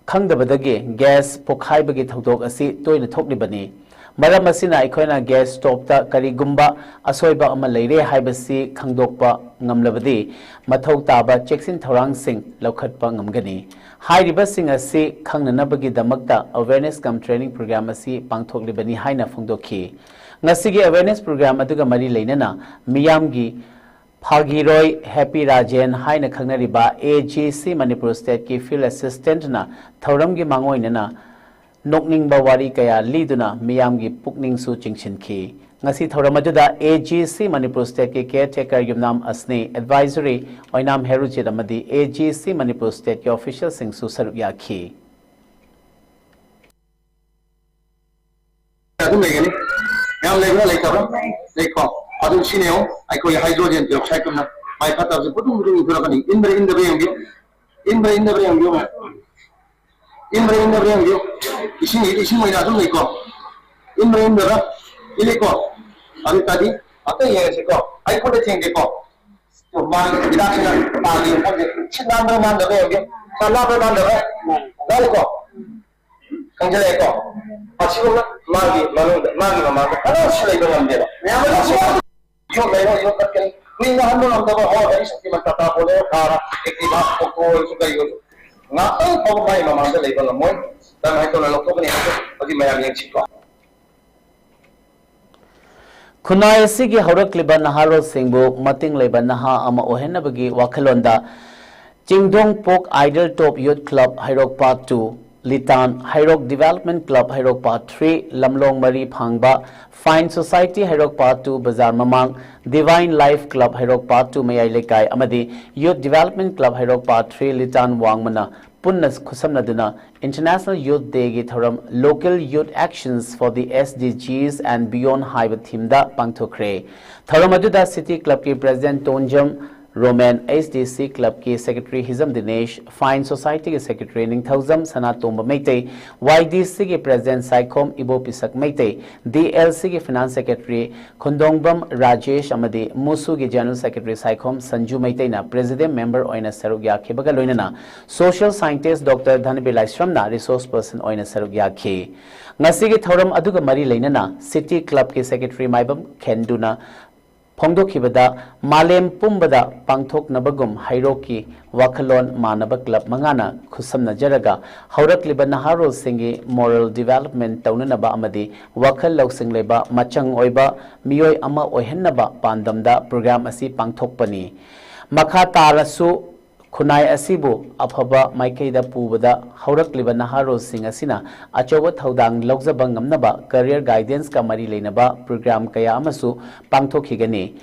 ꯈꯪꯗꯕꯗꯒꯤ ꯒ꯭ꯌꯥꯁ ꯄꯣꯈꯥꯏꯕꯒꯤ ꯊꯧꯗꯣꯛ ꯑꯁꯤ ꯇꯣꯏꯅ ꯊꯣꯛꯂꯤꯕꯅꯤ꯫ ꯃꯔꯝ ꯑꯁꯤꯅ ꯑꯩꯈꯣꯏꯅ ꯒ꯭ꯌꯥꯁ ꯁ꯭ꯇꯣꯞꯇ ꯀꯔꯤꯒꯨꯝꯕ ꯑꯁꯣꯏꯕ ꯑꯃ ꯂꯩꯔꯦ ꯍꯥꯏꯕꯁꯤ ꯈꯪꯗꯣꯛꯄ ꯉꯝꯂꯕꯗꯤ ꯃꯊꯧ ꯇꯥꯕ ꯆꯦꯛꯁꯤꯟ ꯊꯧꯔꯥꯡꯁꯤꯡ ꯂꯧꯈꯠꯄ ꯉꯝꯒꯅꯤ꯫ ꯍꯥꯏꯔꯤꯕꯁꯤꯡ ꯑꯁꯤ ꯈꯪꯅꯅꯕꯒꯤꯗꯃꯛꯇ awareness cum training program ꯑꯁꯤ ꯄꯥꯡꯊꯣꯛꯂꯤꯕꯅꯤ ꯍꯥꯏꯅ ꯐꯣꯡꯗꯣꯛꯈꯤ꯫ ꯉꯁꯤꯒꯤ awareness program ꯑꯗꯨꯒ ꯃꯔꯤ ꯂꯩꯅꯅ ꯃꯤꯌꯥꯝꯒꯤ ꯐꯥꯒꯤꯔꯣꯏ ꯍꯦꯄꯤ ꯔꯥꯖꯦꯟ ꯍꯥꯏꯅ ꯈꯪꯅꯔꯤꯕ ꯑꯦ ꯖꯤ ꯁꯤ ꯃꯅꯤꯄꯨꯔ ꯁ꯭ꯇꯦꯠꯀꯤ field assistantꯅ ꯊꯧꯔꯝꯒꯤ ꯃꯥꯡꯑꯣꯏꯅꯅ ꯅꯣꯛꯅꯤꯡꯕ ꯋꯥꯔꯤ ꯀꯌꯥ ꯂꯤꯗꯨꯅ ꯃꯤꯌꯥꯝꯒꯤ ꯄꯨꯛꯅꯤꯡꯁꯨ ꯆꯤꯡꯁꯤꯟꯈꯤ꯫ ꯉꯁꯤ ꯊꯧꯔꯝ ꯑꯗꯨꯗ ꯑꯦ ꯖꯤ ꯁꯤ ꯃꯅꯤꯄꯨꯔ ꯁ꯭ꯇꯦꯠꯀꯤ caretaker ꯌꯨꯝꯅꯥꯝ ꯑꯁꯅꯤ, advisory ꯑꯣꯏꯅꯥꯝ ꯍꯦꯔꯨꯖꯤꯠ ꯑꯃꯗꯤ ꯑꯦ ꯖꯤ ꯁꯤ ꯃꯅꯤꯄꯨꯔ ꯁ꯭ꯇꯦꯠꯀꯤ officialꯁꯤꯡꯁꯨ ꯁꯔꯨꯛ ꯌꯥꯈꯤ꯫ ꯑꯗꯨꯝ ꯂꯩꯒꯅꯤ꯫ ꯌꯥꯝ ꯂꯩꯕ꯭ꯔꯥ ꯂꯩꯇꯕ꯭ꯔꯥ? ꯂꯩꯀꯣ꯫ ꯑꯗꯨ ꯁꯤꯅꯦ ꯌꯦꯡꯉꯣ, ꯑꯩꯈꯣꯏ hydrogen peroxideꯀꯨꯝꯅ ꯃꯥꯏ ꯐꯠꯇꯕꯁꯦ ꯄꯨꯗꯨꯝ ꯄꯨꯗꯨꯝ ꯏꯟꯊꯣꯔꯛꯀꯅꯤ꯫ ꯏꯟꯕ꯭ꯔꯥ ꯏꯟꯗꯕ꯭ꯔꯥ ꯌꯦꯡꯕꯤꯌꯨ꯫ ꯏꯟꯕ꯭ꯔꯥ ꯏꯟꯗꯕ꯭ꯔꯥ ꯌꯦꯡꯕꯤꯌꯨ꯫ ꯏꯟꯕ꯭ꯔꯥ ꯏꯟꯗꯕ꯭ꯔꯥ ꯌꯦꯡꯕꯤꯌꯨ꯫ ꯏꯁꯤꯡ, ꯏꯁꯤꯡ ꯑꯣꯏꯅ ꯑꯗꯨꯝ ꯂꯩꯀꯣ꯫ ꯏꯟꯕ꯭ꯔꯥ ꯏꯟꯗꯕ꯭ꯔꯥ? ꯏꯜꯂꯤꯀꯣ꯫ ꯑꯗꯨ ꯇꯥꯗꯤ ꯑꯝꯇ ꯌꯦꯡꯉꯁꯤꯀꯣ꯫ ꯑꯩ ꯈꯨꯠꯇ ꯊꯦꯡꯒꯦꯀꯣ꯫ ꯃꯥꯒꯤ ꯍꯤꯗꯥꯛꯁꯤꯅ ꯇꯥꯒꯤ ꯃꯐꯝꯁꯦ ꯁꯤꯠ ꯅꯥꯟꯕ꯭ꯔꯥ ꯅꯥꯟꯗꯕ꯭ꯔꯥ ꯌꯦꯡꯒꯦ꯫ ꯁꯥ ꯅꯥꯟꯕ꯭ꯔꯥ ꯅꯥꯟꯗꯕ꯭ꯔꯥ? ꯅꯥꯜꯂꯤꯀꯣ? ꯈꯪꯖꯤꯜꯂꯛꯑꯦꯀꯣ? ꯑꯁꯤꯒꯨꯝꯅ ꯃꯥꯒꯤ ꯃꯅꯨꯡꯗ, ꯃꯥꯒꯤ ꯃꯃꯥꯡꯗ ꯀꯅꯥꯁꯨ ꯂꯩꯕ ꯉꯝꯗꯦꯕ꯫ ꯃꯌꯥꯝ ꯑꯃ ꯌꯣꯠ ꯂꯩꯔꯣ, ꯌꯣꯠ ꯀꯠꯀꯅꯤ꯫ ꯃꯤ ꯅꯥꯍꯟꯕ ꯉꯝꯗꯕ ꯍꯣꯏ, ꯒꯥꯔꯤ ꯁꯛꯇꯤꯃꯥꯟ ꯇꯥꯇꯥ ꯕꯣꯂꯦꯔꯣ, ꯀꯥꯔ, ꯑꯦꯛꯇꯤꯚꯥ, ꯑꯣꯛꯇꯣ ꯑꯣꯏꯔꯁꯨ ꯀꯔꯤ ꯑꯣꯏꯔꯁꯨ꯫ ꯉꯥꯛꯇꯪ ꯐꯥꯎꯕ ꯃꯥꯒꯤ ꯃꯃꯥꯡꯗ ꯂꯩꯕ ꯉꯝꯃꯣꯏ꯫ ꯀꯔꯝꯍꯥꯏꯅ ꯇꯧꯅ ꯂꯧꯊꯣꯛꯀꯅꯤ ꯍꯥꯏꯕꯗꯣ ꯍꯧꯖꯤꯛ ꯃꯌꯥꯝ ꯌꯦꯡꯁꯤꯀꯣ꯫ ꯈꯨꯟꯅꯥꯏ ꯑꯁꯤꯒꯤ ꯍꯧꯔꯛꯂꯤꯕ ꯅꯍꯥꯔꯣꯜꯁꯤꯡꯕꯨ ꯃꯇꯤꯡ ꯂꯩꯕ ꯅꯍꯥ ꯑꯃ ꯑꯣꯏꯍꯟꯅꯕꯒꯤ ꯋꯥꯈꯜꯂꯣꯟꯗ ꯆꯤꯡꯗꯣꯡ ꯄꯣꯛ Idol Top Youth Club ꯍꯩꯔꯣꯛ Part two, ꯂꯤꯇꯥꯟ ꯍꯩꯔꯣꯛ Development Club ꯍꯩꯔꯣꯛ Part three, ꯂꯝꯂꯣꯡ ꯃꯔꯤ ꯐꯥꯡꯕ Fine Society ꯍꯩꯔꯣꯛ Part two ꯕꯖꯥꯔ ꯃꯃꯥꯡ, Divine Life Club ꯍꯩꯔꯣꯛ Part two ꯃꯌꯥꯏ ꯂꯩꯀꯥꯏ ꯑꯃꯗꯤ Youth Development Club ꯍꯩꯔꯣꯛ Part three ꯂꯤꯇꯥꯟ ꯋꯥꯡꯃꯅ ꯄꯨꯟꯅ ꯈꯨꯠꯁꯝꯅꯗꯨꯅ International Youth Dayꯒꯤ ꯊꯧꯔꯝ Local Youth Actions for the S D Gs and Beyond ꯍꯥꯏꯕ themeꯗ ꯄꯥꯡꯊꯣꯛꯈ꯭ꯔꯦ꯫ ꯊꯧꯔꯝ ꯑꯗꯨꯗ City Clubꯀꯤ President ꯇꯣꯟꯖꯝ Roman, H D C Club ꯀꯤ Secretary ꯍꯤꯖꯝ ꯗꯤꯅꯦꯁ, Fine Society ꯒꯤ Secretary ꯅꯤꯡꯊꯧꯖꯝ ꯁꯅꯥꯇꯣꯝꯕ ꯃꯩꯇꯩ, Y D C ꯒꯤ President Saikhom ꯏꯕꯣꯄꯤꯁꯛ Meitei, D L C ꯒꯤ Finance Secretary ꯈꯨꯟꯗꯣꯡꯕꯝ Rajesh ꯑꯃꯗꯤ ꯃꯨꯁꯨꯒꯤ General Secretary Saikhom Sanju ꯃꯩꯇꯩꯅ President Member ꯑꯣꯏꯅ ꯁꯔꯨꯛ ꯌꯥꯈꯤꯕꯒ ꯂꯣꯏꯅꯅ Social Scientist Doctor ꯙꯅꯕꯤꯔ ꯂꯥꯏꯁ꯭ꯔꯝꯅ Resource Person ꯑꯣꯏꯅ ꯁꯔꯨꯛ ꯌꯥꯈꯤ꯫ ꯉꯁꯤꯒꯤ ꯊꯧꯔꯝ ꯑꯗꯨꯒ ꯃꯔꯤ ꯂꯩꯅꯅ City Club ꯀꯤ Secretary ꯃꯥꯏꯕꯝ ꯈꯦꯟꯗꯨꯅ ꯐꯣꯡꯗꯣꯛꯈꯤꯕꯗ, ꯃꯥꯂꯦꯝ ꯄꯨꯝꯕꯗ ꯄꯥꯡꯊꯣꯛꯅꯕꯒꯨꯝ ꯍꯩꯔꯣꯛꯀꯤ ꯋꯥꯈꯜꯂꯣꯟ ꯃꯥꯟꯅꯕ club ꯃꯉꯥꯅ ꯈꯨꯠꯁꯝꯅꯖꯔꯒ ꯍꯧꯔꯛꯂꯤꯕ ꯅꯍꯥꯔꯣꯜꯁꯤꯡꯒꯤ moral development ꯇꯧꯅꯅꯕ ꯑꯃꯗꯤ ꯋꯥꯈꯜ ꯂꯧꯁꯤꯡ ꯂꯩꯕ ꯃꯆꯪ ꯑꯣꯏꯕ ꯃꯤꯑꯣꯏ ꯑꯃ ꯑꯣꯏꯍꯟꯅꯕ ꯄꯥꯟꯗꯝꯗ program ꯑꯁꯤ ꯄꯥꯡꯊꯣꯛꯄꯅꯤ꯫ ꯃꯈꯥ ꯇꯥꯔꯁꯨ ꯈꯨꯟꯅꯥꯏ ꯑꯁꯤꯕꯨ ꯑꯐꯕ ꯃꯥꯏꯀꯩꯗ ꯄꯨꯕꯗ ꯍꯧꯔꯛꯂꯤꯕ ꯅꯍꯥꯔꯣꯜꯁꯤꯡ ꯑꯁꯤꯅ ꯑꯆꯧꯕ ꯊꯧꯗꯥꯡ ꯂꯧꯖꯕ ꯉꯝꯅꯕ career guidance ꯀ ꯃꯔꯤ ꯂꯩꯅꯕ program ꯀꯌꯥ ꯑꯃꯁꯨ ꯄꯥꯡꯊꯣꯛꯈꯤꯒꯅꯤ꯫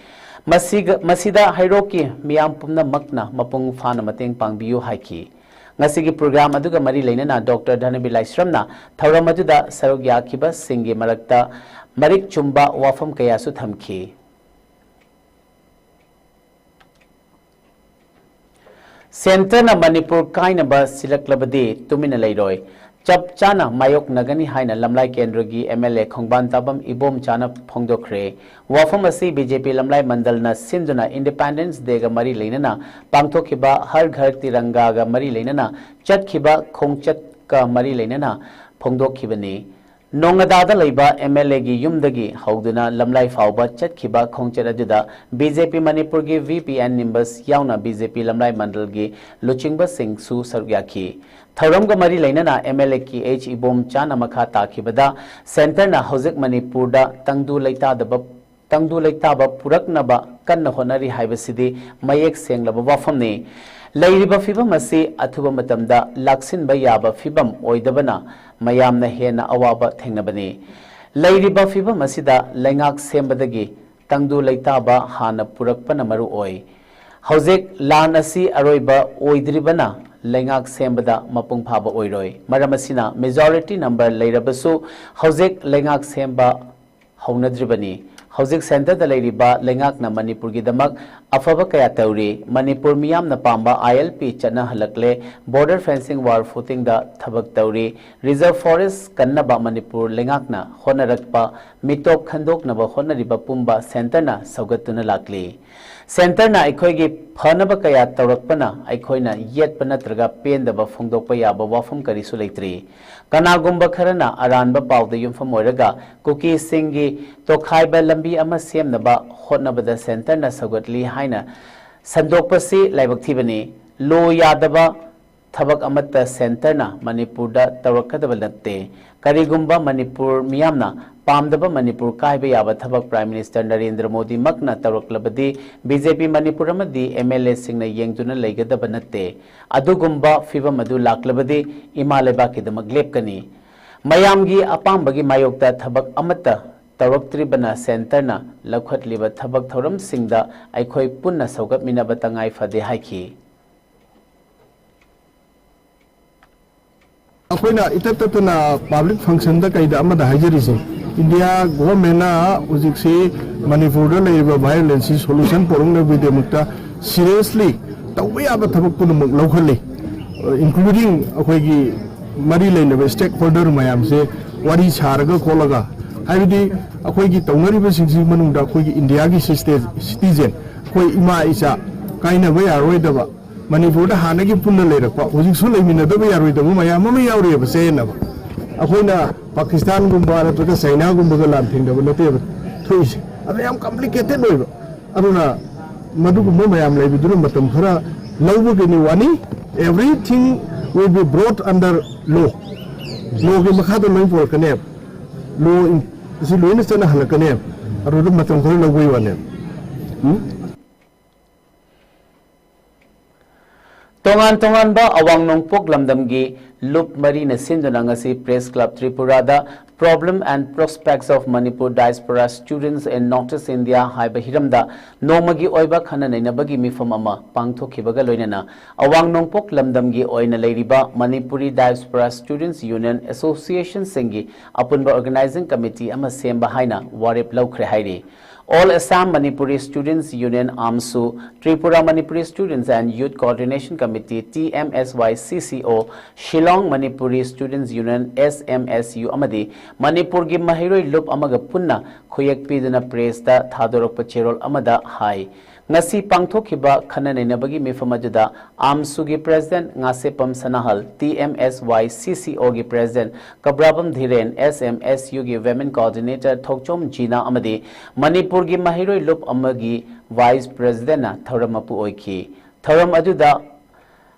ꯃꯁꯤꯒ, ꯃꯁꯤꯗ ꯍꯩꯔꯣꯛꯀꯤ ꯃꯤꯌꯥꯝ ꯄꯨꯝꯅꯃꯛꯅ ꯃꯄꯨꯡ ꯐꯥꯅ ꯃꯇꯦꯡ ꯄꯥꯡꯕꯤꯌꯨ ꯍꯥꯏꯈꯤ꯫ ꯉꯁꯤꯒꯤ program ꯑꯗꯨꯒ ꯃꯔꯤ ꯂꯩꯅꯅ Doctor ꯙꯅꯕꯤꯔ ꯂꯥꯏꯁ꯭ꯔꯝꯅ ꯊꯧꯔꯝ ꯑꯗꯨꯗ ꯁꯔꯨꯛ ꯌꯥꯈꯤꯕꯁꯤꯡꯒꯤ ꯃꯔꯛꯇ ꯃꯔꯤꯛ ꯆꯨꯝꯕ ꯋꯥꯐꯝ ꯀꯌꯥꯁꯨ ꯊꯝꯈꯤ꯫ Centre ꯅ ꯃꯅꯤꯄꯨꯔ ꯀꯥꯏꯅꯕ ꯁꯤꯜꯂꯛꯂꯕꯗꯤ ꯇꯨꯃꯤꯟꯅ ꯂꯩꯔꯣꯏ, ꯆꯞ ꯆꯥꯅ ꯃꯥꯌꯣꯛꯅꯒꯅꯤ ꯍꯥꯏꯅ ꯂꯝꯂꯥꯏ ꯀꯦꯟꯗ꯭ꯔꯒꯤ M L A ꯈꯣꯡꯕꯥꯟ ꯇꯥꯕꯝ ꯏꯕꯣꯝꯆꯥꯅ ꯐꯣꯡꯗꯣꯛꯈ꯭ꯔꯦ꯫ ꯋꯥꯐꯝ ꯑꯁꯤ B J P ꯂꯝꯂꯥꯏ ꯃꯟꯗꯜꯅ ꯁꯤꯟꯗꯨꯅ Independence Day ꯒ ꯃꯔꯤ ꯂꯩꯅꯅ ꯄꯥꯡꯊꯣꯛꯈꯤꯕ ꯍꯔ ꯘꯔ ꯇꯤꯔꯪꯒꯥꯒ ꯃꯔꯤ ꯂꯩꯅꯅ ꯆꯠꯈꯤꯕ ꯈꯣꯡꯆꯠꯀ ꯃꯔꯤ ꯂꯩꯅꯅ ꯐꯣꯡꯗꯣꯛꯈꯤꯕꯅꯤ꯫ ꯅꯣꯉꯥꯗꯥꯗ ꯂꯩꯕ M L A ꯒꯤ ꯌꯨꯝꯗꯒꯤ ꯍꯧꯗꯨꯅ ꯂꯝꯂꯥꯏ ꯐꯥꯎꯕ ꯆꯠꯈꯤꯕ ꯈꯣꯡꯆꯠ ꯑꯗꯨꯗ B J P ꯃꯅꯤꯄꯨꯔꯒꯤ V P N members ꯌꯥꯎꯅ B J P ꯂꯝꯂꯥꯏ ꯃꯟꯗꯜꯒꯤ ꯂꯨꯆꯤꯡꯕꯁꯤꯡꯁꯨ ꯁꯔꯨꯛ ꯌꯥꯈꯤ꯫ ꯊꯧꯔꯝꯒ ꯃꯔꯤ ꯂꯩꯅꯅ M L A K H ꯏꯕꯣꯝꯆꯥꯅ ꯃꯈꯥ ꯇꯥꯈꯤꯕꯗ, Centre ꯅ ꯍꯧꯖꯤꯛ ꯃꯅꯤꯄꯨꯔꯗ ꯇꯪꯗꯨ ꯂꯩꯇꯥꯗꯕ, ꯇꯪꯗꯨ ꯂꯩꯇꯥꯕ ꯄꯨꯔꯛꯅꯕ ꯀꯟꯅ ꯍꯣꯠꯅꯔꯤ ꯍꯥꯏꯕꯁꯤꯗꯤ ꯃꯌꯦꯛ ꯁꯦꯡꯂꯕ ꯋꯥꯐꯝꯅꯤ꯫ ꯂꯩꯔꯤꯕ ꯐꯤꯚꯝ ꯑꯁꯤ ꯑꯊꯨꯕ ꯃꯇꯝꯗ ꯂꯥꯛꯁꯤꯟꯕ ꯌꯥꯕ ꯐꯤꯚꯝ ꯑꯣꯏꯗꯕꯅ ꯃꯌꯥꯝꯅ ꯍꯦꯟꯅ ꯑꯋꯥꯕ ꯊꯦꯡꯅꯕꯅꯤ꯫ ꯂꯩꯔꯤꯕ ꯐꯤꯚꯝ ꯑꯁꯤꯗ ꯂꯩꯉꯥꯛ ꯁꯦꯝꯕꯗꯒꯤ ꯇꯪꯗꯨ ꯂꯩꯇꯥꯕ ꯍꯥꯟꯅ ꯄꯨꯔꯛꯄꯅ ꯃꯔꯨ ꯑꯣꯏ꯫ ꯍꯧꯖꯤꯛ ꯂꯥꯟ ꯑꯁꯤ ꯑꯔꯣꯏꯕ ꯑꯣꯏꯗ꯭ꯔꯤꯕꯅ ꯂꯩꯉꯥꯛ ꯁꯦꯝꯕꯗ ꯃꯄꯨꯡ ꯐꯥꯕ ꯑꯣꯏꯔꯣꯏ꯫ ꯃꯔꯝ ꯑꯁꯤꯅ majority number ꯂꯩꯔꯕꯁꯨ ꯍꯧꯖꯤꯛ ꯂꯩꯉꯥꯛ ꯁꯦꯝꯕ ꯍꯧꯅꯗ꯭ꯔꯤꯕꯅꯤ꯫ ꯍꯧꯖꯤꯛ ꯁꯦꯟꯇꯔꯗ ꯂꯩꯔꯤꯕ ꯂꯩꯉꯥꯛꯅ ꯃꯅꯤꯄꯨꯔꯒꯤꯗꯃꯛ ꯑꯐꯕ ꯀꯌꯥ ꯇꯧꯔꯤ꯫ ꯃꯅꯤꯄꯨꯔ ꯃꯤꯌꯥꯝꯅ ꯄꯥꯝꯕ ILP ꯆꯠꯅꯍꯜꯂꯛꯂꯦ꯫ Border fencing wall footingꯗ ꯊꯕꯛ ꯇꯧꯔꯤ꯫ Reserve forest ꯀꯟꯅꯕ ꯃꯅꯤꯄꯨꯔ ꯂꯩꯉꯥꯛꯅ ꯍꯣꯠꯅꯔꯛꯄ, ꯃꯤꯇꯣꯞ ꯈꯟꯗꯣꯛꯅꯕ ꯍꯣꯠꯅꯔꯤꯕ ꯄꯨꯝꯕ ꯁꯦꯟꯇꯔꯅ ꯁꯧꯒꯠꯇꯨꯅ ꯂꯥꯛꯂꯤ꯫ ꯁꯦꯟꯇꯔꯅ ꯑꯩꯈꯣꯏꯒꯤ ꯐꯅꯕ ꯀꯌꯥ ꯇꯧꯔꯛꯄꯅ ꯑꯩꯈꯣꯏꯅ ꯌꯦꯠꯄ ꯅꯠꯇ꯭ꯔꯒ ꯄꯦꯟꯗꯕ ꯐꯣꯡꯗꯣꯛꯄ ꯌꯥꯕ ꯋꯥꯐꯝ ꯀꯔꯤꯁꯨ ꯂꯩꯇ꯭ꯔꯤ꯫ ꯀꯅꯥꯒꯨꯝꯕ ꯈꯔꯅ ꯑꯔꯥꯟꯕ ꯄꯥꯎꯗ ꯌꯨꯝꯐꯝ ꯑꯣꯏꯔꯒ ꯀꯨꯀꯤꯁꯤꯡꯒꯤ ꯇꯣꯈꯥꯏꯕ ꯂꯝꯕꯤ ꯑꯃ ꯁꯦꯝꯅꯕ ꯍꯣꯠꯅꯕꯗ ꯁꯦꯟꯇꯔꯅ ꯁꯧꯒꯠꯂꯤ ꯍꯥꯏꯅ ꯁꯟꯗꯣꯛꯄꯁꯤ ꯂꯥꯏꯕꯛ ꯊꯤꯕꯅꯤ꯫ Law ꯌꯥꯗꯕ ꯊꯕꯛ ꯑꯃꯠꯇ ꯁꯦꯟꯇꯔꯅ ꯃꯅꯤꯄꯨꯔꯗ ꯇꯧꯔꯛꯀꯗꯕ ꯅꯠꯇꯦ꯫ ꯀꯔꯤꯒꯨꯝꯕ ꯃꯅꯤꯄꯨꯔ ꯃꯤꯌꯥꯝꯅ ꯄꯥꯝꯗꯕ ꯃꯅꯤꯄꯨꯔ ꯀꯥꯏꯕ ꯌꯥꯕ ꯊꯕꯛ Prime Minister Narendra ꯃꯣꯗꯤꯃꯛꯅ ꯇꯧꯔꯛꯂꯕꯗꯤ, BJP Manipur ꯑꯃꯗꯤ MLAꯁꯤꯡꯅ ꯌꯦꯡꯗꯨꯅ ꯂꯩꯒꯗꯕ ꯅꯠꯇꯦ꯫ ꯑꯗꯨꯒꯨꯝꯕ ꯐꯤꯚꯝ ꯑꯗꯨ ꯂꯥꯛꯂꯕꯗꯤ ꯏꯃꯥ ꯂꯩꯕꯥꯛꯀꯤꯗꯃꯛ ꯂꯦꯞꯀꯅꯤ꯫ ꯃꯌꯥꯝꯒꯤ ꯑꯄꯥꯝꯕꯒꯤ ꯃꯥꯌꯣꯛꯇ ꯊꯕꯛ ꯑꯃꯠꯇ ꯇꯧꯔꯛꯇ꯭ꯔꯤꯕꯅ ꯁꯦꯟꯇꯔꯅ ꯂꯧꯈꯠꯂꯤꯕ ꯊꯕꯛ ꯊꯧꯔꯝꯁꯤꯡꯗ ꯑꯩꯈꯣꯏ ꯄꯨꯟꯅ ꯁꯧꯒꯠꯃꯤꯟꯅꯕ ꯇꯉꯥꯏ ꯐꯗꯦ ꯍꯥꯏꯈꯤ꯫ ꯑꯩꯈꯣꯏꯅ ꯏꯇꯠ ꯇꯠꯇꯅ ꯄꯕ꯭ꯂꯤꯛ ꯐꯪꯁꯟꯗ ꯀꯩꯗ ꯑꯃꯗ ꯍꯥꯏꯖꯔꯤꯁꯦ, ꯏꯟꯗꯤꯌꯥ ꯒꯣꯚꯔꯟꯃꯦꯟꯅ ꯍꯧꯖꯤꯛꯁꯤ ꯃꯅꯤꯄꯨꯔꯗ ꯂꯩꯔꯤꯕ ꯚꯥꯏꯑꯣꯂꯦꯟꯁꯁꯤ ꯁꯣꯂꯨꯁꯟ ꯄꯨꯔꯛꯅꯕꯒꯤꯗꯃꯛꯇ ꯁꯤꯔꯤꯌꯁꯂꯤ ꯇꯧꯕ ꯌꯥꯕ ꯊꯕꯛ ꯄꯨꯝꯅꯃꯛ ꯂꯧꯈꯠꯂꯤ, ꯏꯟꯀ꯭ꯂꯨꯗꯤꯡ ꯑꯩꯈꯣꯏꯒꯤ ꯃꯔꯤ ꯂꯩꯅꯕ ꯁ꯭ꯇꯦꯛ ꯍꯣꯜꯗꯔ ꯃꯌꯥꯝꯁꯦ ꯋꯥꯔꯤ ꯁꯥꯔꯒ ꯈꯣꯠꯂꯒ, ꯍꯥꯏꯕꯗꯤ ꯑꯩꯈꯣꯏꯒꯤ ꯇꯧꯅꯔꯤꯕꯁꯤꯡꯁꯤ ꯃꯅꯨꯡꯗ ꯑꯩꯈꯣꯏꯒꯤ ꯏꯟꯗꯤꯌꯥꯒꯤ ꯁꯤꯇꯤꯖꯦꯟ, ꯑꯩꯈꯣꯏ ꯏꯃꯥ ꯏꯆꯥ ꯀꯥꯏꯅꯕ ꯌꯥꯔꯣꯏꯗꯕ, ꯃꯅꯤꯄꯨꯔꯗ ꯍꯥꯟꯅꯒꯤ ꯄꯨꯟꯅ ꯂꯩꯔꯛꯄ, ꯍꯧꯖꯤꯛꯁꯨ ꯂꯩꯃꯤꯟꯅꯗꯕ ꯌꯥꯔꯣꯏꯗꯕ ꯃꯌꯥꯝ ꯑꯃ ꯌꯥꯎꯔꯤꯑꯕ ꯆꯌꯦꯠꯅꯕ꯫ ꯑꯩꯈꯣꯏꯅ ꯄꯥꯀꯤꯁꯇꯥꯟꯒꯨꯝꯕ ꯅꯠꯇ꯭ꯔꯒ ꯆꯩꯅꯥꯒꯨꯝꯕꯒ ꯂꯥꯟ ꯊꯦꯡꯅꯕ ꯅꯠꯇꯦꯕ ꯊꯣꯛꯏꯁꯦ꯫ ꯑꯗꯨ ꯌꯥꯝ ꯀꯝꯄ꯭ꯂꯤꯀꯦꯇꯦꯠ ꯑꯣꯏꯕ꯫ ꯑꯗꯨꯅ ꯃꯗꯨꯒꯨꯝꯕ ꯃꯌꯥꯝ ꯂꯩꯕꯗꯨꯅ ꯃꯇꯝ ꯈꯔ ꯂꯧꯕꯒꯤꯅꯤ ꯋꯥꯅꯤ꯫ Everything will be brought under law꯫ Lawꯒꯤ ꯃꯈꯥꯗ ꯂꯣꯏ ꯄꯨꯔꯛꯀꯅꯦꯕ꯫ Law ꯑꯁꯤ ꯂꯣꯏꯅ ꯆꯠꯅꯍꯜꯂꯛꯀꯅꯦꯕ꯫ ꯑꯗꯨꯗ ꯃꯇꯝ ꯈꯔ ꯂꯧꯕꯒꯤ ꯋꯥꯅꯦꯕ꯫ ꯎꯝ? ꯇꯣꯉꯥꯟ ꯇꯣꯉꯥꯟꯕ ꯑꯋꯥꯡ ꯅꯣꯡꯄꯣꯛ ꯂꯝꯗꯝꯒꯤ ꯂꯨꯞ ꯃꯔꯤꯅ ꯁꯤꯟꯗꯨꯅ ꯉꯁꯤ Press Club Tripura the Problem and Prospects of Manipur Diaspora Students in North East India ꯍꯥꯏꯕ ꯍꯤꯔꯝꯗ ꯅꯣꯡꯃꯒꯤ ꯑꯣꯏꯕ ꯈꯟꯅ ꯅꯩꯅꯕꯒꯤ ꯃꯤꯐꯝ ꯑꯃ ꯄꯥꯡꯊꯣꯛꯈꯤꯕꯒ ꯂꯣꯏꯅꯅ ꯑꯋꯥꯡ ꯅꯣꯡꯄꯣꯛ ꯂꯝꯗꯝꯒꯤ ꯑꯣꯏꯅ ꯂꯩꯔꯤꯕ Manipuri Diaspora Students Union Association ꯁꯤꯡꯒꯤ ꯑꯄꯨꯟꯕ Organizing Committee ꯑꯃ ꯁꯦꯝꯕ ꯍꯥꯏꯅ ꯋꯥꯔꯦꯞ ꯂꯧꯈ꯭ꯔꯦ ꯍꯥꯏꯔꯤ꯫ All Assam Manipuri Students Union, AMSU, Tripura Manipuri Students and Youth Coordination Committee, T M S Y C C O, Shillong Manipuri Students Union, S M S U, ꯑꯃꯗꯤ ꯃꯅꯤꯄꯨꯔꯒꯤ ꯃꯍꯩꯔꯣꯏ ꯂꯨꯞ ꯑꯃꯒ ꯄꯨꯟꯅ ꯈꯨꯌꯦꯛ ꯄꯤꯗꯨꯅ Press ꯇ ꯊꯥꯗꯣꯔꯛꯄ ꯆꯦꯔꯣꯜ ꯑꯃꯗ ꯍꯥꯏ꯫ ꯉꯁꯤ ꯄꯥꯡꯊꯣꯛꯈꯤꯕ ꯈꯟꯅ ꯅꯩꯅꯕꯒꯤ ꯃꯤꯐꯝ ꯑꯗꯨꯗ AMSU ꯒꯤ President Ngasheppam ꯁꯅꯥꯍꯜ, T M S Y C C O ꯒꯤ President ꯀꯕ꯭ꯔꯥꯕꯝ ꯙꯤꯔꯦꯟ, S M S U ꯒꯤ Women Coordinator ꯊꯣꯛꯆꯣꯝ ꯖꯤꯅꯥ ꯑꯃꯗꯤ ꯃꯅꯤꯄꯨꯔꯒꯤ ꯃꯍꯩꯔꯣꯏ ꯂꯨꯞ ꯑꯃꯒꯤ Vice President ꯅ ꯊꯧꯔꯝ ꯃꯄꯨ ꯑꯣꯏꯈꯤ꯫ ꯊꯧꯔꯝ ꯑꯗꯨꯗ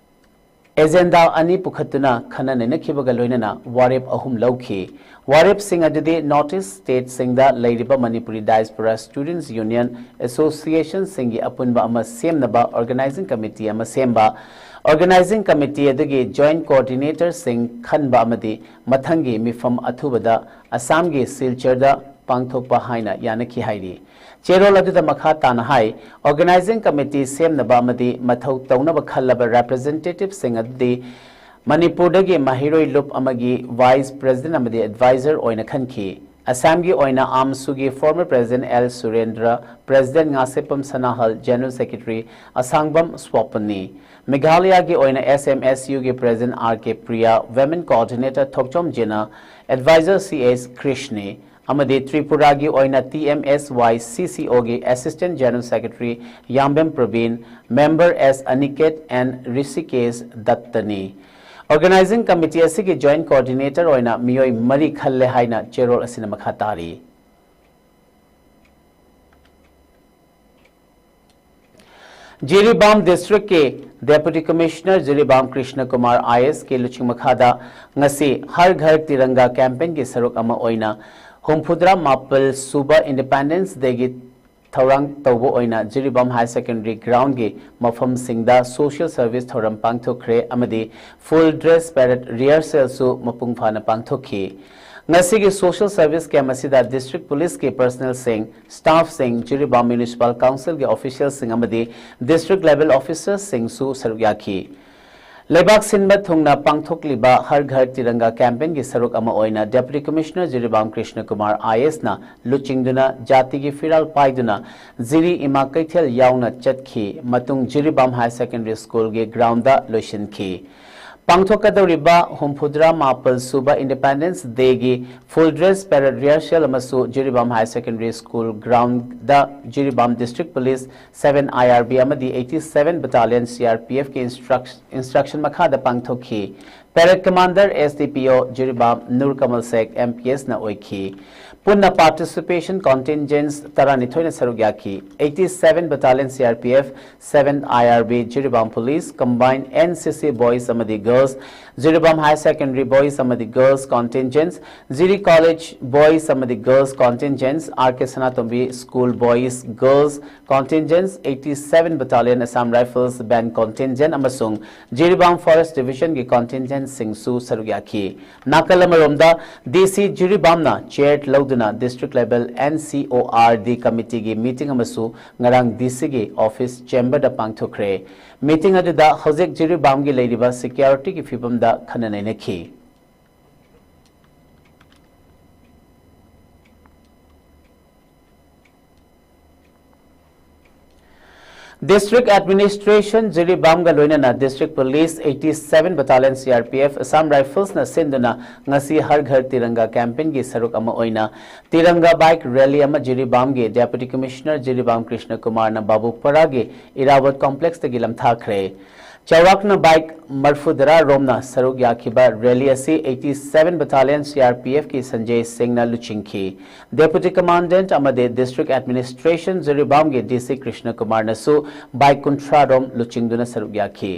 agenda ꯑꯅꯤ ꯄꯨꯈꯠꯇꯨꯅ ꯈꯟꯅ ꯅꯩꯅꯈꯤꯕꯒ ꯂꯣꯏꯅꯅ ꯋꯥꯔꯦꯞ ꯑꯍꯨꯝ ꯂꯧꯈꯤ꯫ ꯋꯥꯔꯦꯞꯁꯤꯡ ꯑꯗꯨꯗꯤ North East state ꯁꯤꯡꯗ ꯂꯩꯔꯤꯕ Manipuri Diaspora Students Union Association ꯁꯤꯡꯒꯤ ꯑꯄꯨꯟꯕ ꯑꯃ ꯁꯦꯝꯅꯕ Organizing Committee ꯑꯃ ꯁꯦꯝꯕ, Organizing Committee ꯑꯗꯨꯒꯤ Joint Coordinator ꯁꯤꯡ ꯈꯟꯕ ꯑꯃꯗꯤ ꯃꯊꯪꯒꯤ ꯃꯤꯐꯝ ꯑꯊꯨꯕꯗ ꯑꯁꯥꯝꯒꯤ ꯁꯤꯜꯆꯔꯗ ꯄꯥꯡꯊꯣꯛꯄ ꯍꯥꯏꯅ ꯌꯥꯅꯈꯤ ꯍꯥꯏꯔꯤ꯫ ꯆꯦꯔꯣꯜ ꯑꯗꯨꯗ ꯃꯈꯥ ꯇꯥꯅ ꯍꯥꯏ, Organizing Committee ꯁꯦꯝꯅꯕ ꯑꯃꯗꯤ ꯃꯊꯧ ꯇꯧꯅꯕ ꯈꯜꯂꯕ Representative ꯁꯤꯡ ꯑꯗꯨꯗꯤ ꯃꯅꯤꯄꯨꯔꯗꯒꯤ ꯃꯍꯩꯔꯣꯏ ꯂꯨꯞ ꯑꯃꯒꯤ Vice President ꯑꯃꯗꯤ Advisor ꯑꯣꯏꯅ ꯈꯟꯈꯤ꯫ ꯑꯁꯥꯝꯒꯤ ꯑꯣꯏꯅ AMSU ꯒꯤ former President L ꯁꯨꯔꯦꯟꯗ꯭ꯔ, President Ngasheppam ꯁꯅꯥꯍꯜ, General Secretary ꯑꯁꯥꯡꯕꯝ ꯁ꯭ꯋꯥꯄꯟꯅꯤ꯫ ꯃꯦꯘꯥꯂꯌꯥꯒꯤ ꯑꯣꯏꯅ S M S U ꯒꯤ President R K Priya, Women Coordinator ꯊꯣꯛꯆꯣꯝ ꯖꯤꯅꯥ, Advisor C S ꯀ꯭ꯔꯤꯁꯅꯤ꯫ ꯑꯃꯗꯤ ꯇ꯭ꯔꯤꯄꯨꯔꯥꯒꯤ ꯑꯣꯏꯅ T M S Y C C O ꯒꯤ Assistant General Secretary ꯌꯥꯝꯕꯦꯝ Praveen, Member S Aniket and Rishikesh ꯗꯠꯇꯅꯤ꯫ Organizing Committee ꯑꯁꯤꯒꯤ Joint Coordinator ꯑꯣꯏꯅ ꯃꯤꯑꯣꯏ ꯃꯔꯤ ꯈꯜꯂꯦ ꯍꯥꯏꯅ ꯆꯦꯔꯣꯜ ꯑꯁꯤꯅ ꯃꯈꯥ ꯇꯥꯔꯤ꯫ ꯖꯤꯔꯤꯕꯥꯝ District ꯀꯤ Deputy Commissioner Jiribam Krishna Kumar I A S ꯀꯤ ꯂꯨꯆꯤꯡ ꯃꯈꯥꯗ ꯉꯁꯤ ꯍꯔ ꯘꯔ ꯇꯤꯔꯪꯒꯥ campaign ꯒꯤ ꯁꯔꯨꯛ ꯑꯃ ꯑꯣꯏꯅ ꯍꯨꯝꯐꯨꯇꯔꯥ ꯃꯥꯄꯜ ꯁꯨꯕ Independence Day ꯒꯤ ꯊꯧꯔꯥꯡ ꯇꯧꯕ ꯑꯣꯏꯅ ꯖꯤꯔꯤꯕꯥꯝ Higher Secondary Groundꯒꯤ ꯃꯐꯝꯁꯤꯡꯗ social service ꯊꯧꯔꯝ ꯄꯥꯡꯊꯣꯛꯈ꯭ꯔꯦ ꯑꯃꯗꯤ full dress parade rehearsalꯁꯨ ꯃꯄꯨꯡ ꯐꯥꯅ ꯄꯥꯡꯊꯣꯛꯈꯤ꯫ ꯉꯁꯤꯒꯤ social service camp ꯑꯁꯤꯗ district policeꯀꯤ personnelꯁꯤꯡ, staffꯁꯤꯡ, ꯖꯤꯔꯤꯕꯥꯝ Municipal Councilꯒꯤ officialꯁꯤꯡ ꯑꯃꯗꯤ district level officerꯁꯤꯡꯁꯨ ꯁꯔꯨꯛ ꯌꯥꯈꯤ꯫ ꯂꯩꯕꯥꯛ ꯁꯤꯟꯕ ꯊꯨꯡꯅ ꯄꯥꯡꯊꯣꯛꯂꯤꯕ ꯍꯔ ꯘꯔ ꯇꯤꯔꯪꯒꯥ campaignꯒꯤ ꯁꯔꯨꯛ ꯑꯃ ꯑꯣꯏꯅ Deputy Commissioner ꯖꯤꯔꯤꯕꯥꯝ ꯀ꯭ꯔꯤꯁꯅ ꯀꯨꯃꯥꯔ IASꯅ ꯂꯨꯆꯤꯡꯗꯨꯅ ꯖꯥꯇꯤꯒꯤ ꯐꯤꯔꯥꯜ ꯄꯥꯏꯗꯨꯅ ꯖꯤꯔꯤ ꯏꯃꯥ ꯀꯩꯊꯦꯜ ꯌꯥꯎꯅ ꯆꯠꯈꯤ꯫ ꯃꯇꯨꯡ ꯖꯤꯔꯤꯕꯥꯝ Higher Secondary Schoolꯒꯤ groundꯗ ꯂꯣꯏꯁꯤꯟꯈꯤ꯫ ꯄꯥꯡꯊꯣꯛꯀꯗꯧꯔꯤꯕ ꯍꯨꯝꯐꯨꯇꯔꯥ ꯃꯥꯄꯜ ꯁꯨꯕ Independence Dayꯒꯤ full dress parade rehearsal ꯑꯃꯁꯨ Jiribam Higher Secondary School groundꯗ Jiribam District Police, seven IRB ꯑꯃꯗꯤ eighty seven Battalion CRPFꯀꯤ instruct- instruction ꯃꯈꯥꯗ ꯄꯥꯡꯊꯣꯛꯈꯤ꯫ Parade Commander SDPO Jiribam Nur ꯀꯃꯜ ꯁꯦꯈ MPSꯅ ꯑꯣꯏꯈꯤ꯫ ꯄꯨꯟꯅ participation contingents ꯇꯔꯥꯅꯤꯊꯣꯏꯅ ꯁꯔꯨꯛ ꯌꯥꯈꯤ꯫ eighty seven Battalion CRPF, seven IRB, Jiribam Police, combined NCC boys ꯑꯃꯗꯤ girls, Jiribam Higher Secondary boys ꯑꯃꯗꯤ girls contingents, ꯖꯤꯔꯤ College boys ꯑꯃꯗꯤ girls contingents, RK ꯁꯅꯥꯇꯣꯝꯕꯤ School boys, girls contingents, eighty seven Battalion Assam Rifles band contingent ꯑꯃꯁꯨꯡ Jiribam Forest Divisionꯒꯤ contingentꯁꯤꯡꯁꯨ ꯁꯔꯨꯛ ꯌꯥꯈꯤ꯫ ꯅꯥꯀꯜ ꯑꯃꯔꯣꯝꯗ, DC ꯖꯤꯔꯤꯕꯥꯝꯅ chair ꯂꯧꯗꯨꯅ district level NCORD committeeꯒꯤ meeting ꯑꯃꯁꯨ ꯉꯔꯥꯡ DCꯒꯤ office chamberꯗ ꯄꯥꯡꯊꯣꯛꯈ꯭ꯔꯦ꯫ Meeting ꯑꯗꯨꯗ ꯍꯧꯖꯤꯛ ꯖꯤꯔꯤꯕꯥꯝꯒꯤ ꯂꯩꯔꯤꯕ securityꯒꯤ ꯐꯤꯕꯝꯗ ꯈꯟꯅ ꯅꯩꯅꯈꯤ꯫ District Administration ꯖꯤꯔꯤꯕꯥꯝꯒ ꯂꯣꯏꯅꯅ District Police, eighty seven Battalion CRPF, Assam Riflesꯅ ꯁꯤꯟꯗꯨꯅ ꯉꯁꯤ ꯍꯔ ꯘꯔ ꯇꯤꯔꯪꯒꯥ campaignꯒꯤ ꯁꯔꯨꯛ ꯑꯃ ꯑꯣꯏꯅ ꯇꯤꯔꯪꯒꯥ bike rally ꯑꯃ ꯖꯤꯔꯤꯕꯥꯝꯒꯤ Deputy Commissioner ꯖꯤꯔꯤꯕꯥꯝ ꯀ꯭ꯔꯤꯁꯅ ꯀꯨꯃꯥꯔꯅ ꯕꯥꯕꯨꯄꯥꯔꯥꯒꯤ ꯏꯔꯥꯕꯣꯠ complexꯇꯒꯤ ꯂꯝꯊꯥꯈ꯭ꯔꯦ꯫ ꯆꯥꯎꯔꯥꯛꯅ bike ꯃꯔꯐꯨꯇꯔꯥ ꯔꯣꯝꯅ ꯁꯔꯨꯛ ꯌꯥꯈꯤꯕ rally ꯑꯁꯤ eighty seven Battalion CRPFꯀꯤ ꯁꯟꯖꯦ ꯁꯤꯡꯅ ꯂꯨꯆꯤꯡꯈꯤ꯫ Deputy Commandant ꯑꯃꯗꯤ District Administration ꯖꯤꯔꯤꯕꯥꯝꯒꯤ DC Krishna ꯀꯨꯃꯥꯔꯅꯁꯨ bike ꯀꯨꯟꯊ꯭ꯔꯥ ꯔꯣꯝ ꯂꯨꯆꯤꯡꯗꯨꯅ ꯁꯔꯨꯛ ꯌꯥꯈꯤ꯫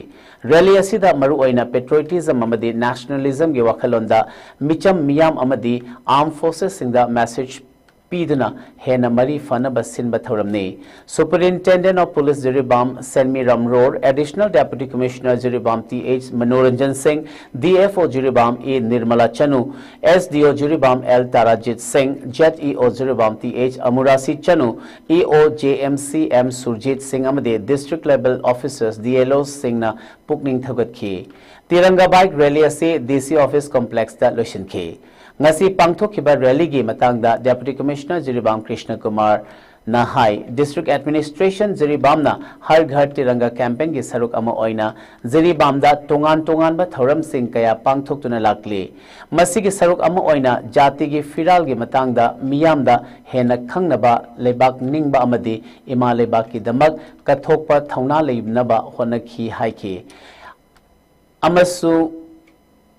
Rally ꯑꯁꯤꯗ ꯃꯔꯨꯑꯣꯏꯅ patriotism ꯑꯃꯗꯤ nationalismꯒꯤ ꯋꯥꯈꯜꯂꯣꯟꯗ ꯃꯤꯆꯝ ꯃꯤꯌꯥꯝ ꯑꯃꯗꯤ armed forcesꯁꯤꯡꯗ message ꯄꯤꯗꯨꯅ ꯍꯦꯟꯅ ꯃꯔꯤ ꯐꯅꯕ ꯁꯤꯟꯕ ꯊꯧꯔꯝꯅꯤ꯫ Superintendent of Police ꯖꯤꯔꯤꯕꯥꯝ ꯁꯦꯟꯃꯤꯔꯥꯝ ꯔꯣꯔ, Additional Deputy Commissioner Jiribam T H Manoranjan Singh, D F O Jiribam ꯑꯦ ꯅꯤꯔꯃꯂꯥ ꯆꯅꯨ, ꯑꯦꯁ ꯗꯤ ꯑꯣ ꯖꯤꯔꯤꯕꯥꯝ ꯑꯦꯜ ꯇꯥꯔꯥꯖꯤꯠ ꯁꯤꯡ, ꯖꯦꯠ ꯏ ꯑꯣ ꯖꯤꯔꯤꯕꯥꯝ ꯇꯤ ꯑꯩꯆ ꯑꯃꯨꯔꯥꯁꯤ ꯆꯅꯨ, ꯏ ꯑꯣ J M C M Surjit ꯁꯤꯡ ꯑꯃꯗꯤ District Level Officers, D L ꯑꯣꯁꯤꯡꯅ ꯄꯨꯛꯅꯤꯡ ꯊꯧꯒꯠꯈꯤ꯫ ꯇꯤꯔꯪꯒꯥ ꯕꯥꯏꯛ ꯔꯦꯂꯤ ꯑꯁꯤ ꯗꯤ ꯁꯤ ꯑꯣꯐꯤꯁ ꯀꯣꯝꯄ꯭ꯂꯦꯛꯁꯇ ꯂꯣꯏꯁꯤꯟꯈꯤ꯫ ꯉꯁꯤ ꯄꯥꯡꯊꯣꯛꯈꯤꯕ ꯔꯦꯂꯤꯒꯤ ꯃꯇꯥꯡꯗ ꯗꯦꯄꯨꯇꯤ ꯀꯃꯤꯁꯅꯔ ꯖꯤꯔꯤꯕꯥꯝ ꯀ꯭ꯔꯤꯁꯅ ꯀꯨꯃꯥꯔꯅ ꯍꯥꯏ, ꯗꯤꯁꯇ꯭ꯔꯤꯛ ꯑꯦꯗꯃꯤꯅꯤꯁꯇ꯭ꯔꯦꯁꯟ ꯖꯤꯔꯤꯕꯥꯝꯅ ꯍꯔ ꯘꯔ ꯇꯤꯔꯪꯒꯥ ꯀꯦꯝꯄꯦꯟꯒꯤ ꯁꯔꯨꯛ ꯑꯃ ꯑꯣꯏꯅ ꯖꯤꯔꯤꯕꯥꯝꯗ ꯇꯣꯉꯥꯟ ꯇꯣꯉꯥꯟꯕ ꯊꯧꯔꯝꯁꯤꯡ ꯀꯌꯥ ꯄꯥꯡꯊꯣꯛꯇꯨꯅ ꯂꯥꯛꯂꯤ꯫ ꯃꯁꯤꯒꯤ ꯁꯔꯨꯛ ꯑꯃ ꯑꯣꯏꯅ ꯖꯥꯇꯤꯒꯤ ꯐꯤꯔꯥꯜꯒꯤ ꯃꯇꯥꯡꯗ ꯃꯤꯌꯥꯝꯗ ꯍꯦꯟꯅ ꯈꯪꯅꯕ, ꯂꯩꯕꯥꯛ ꯅꯤꯡꯕ ꯑꯃꯗꯤ ꯏꯃꯥ ꯂꯩꯕꯥꯛꯀꯤꯗꯃꯛ ꯀꯠꯊꯣꯛꯄ ꯊꯧꯅꯥ ꯂꯩꯅꯕ ꯍꯣꯠꯅꯈꯤ ꯍꯥꯏꯈꯤ꯫ ꯑꯃꯁꯨꯡ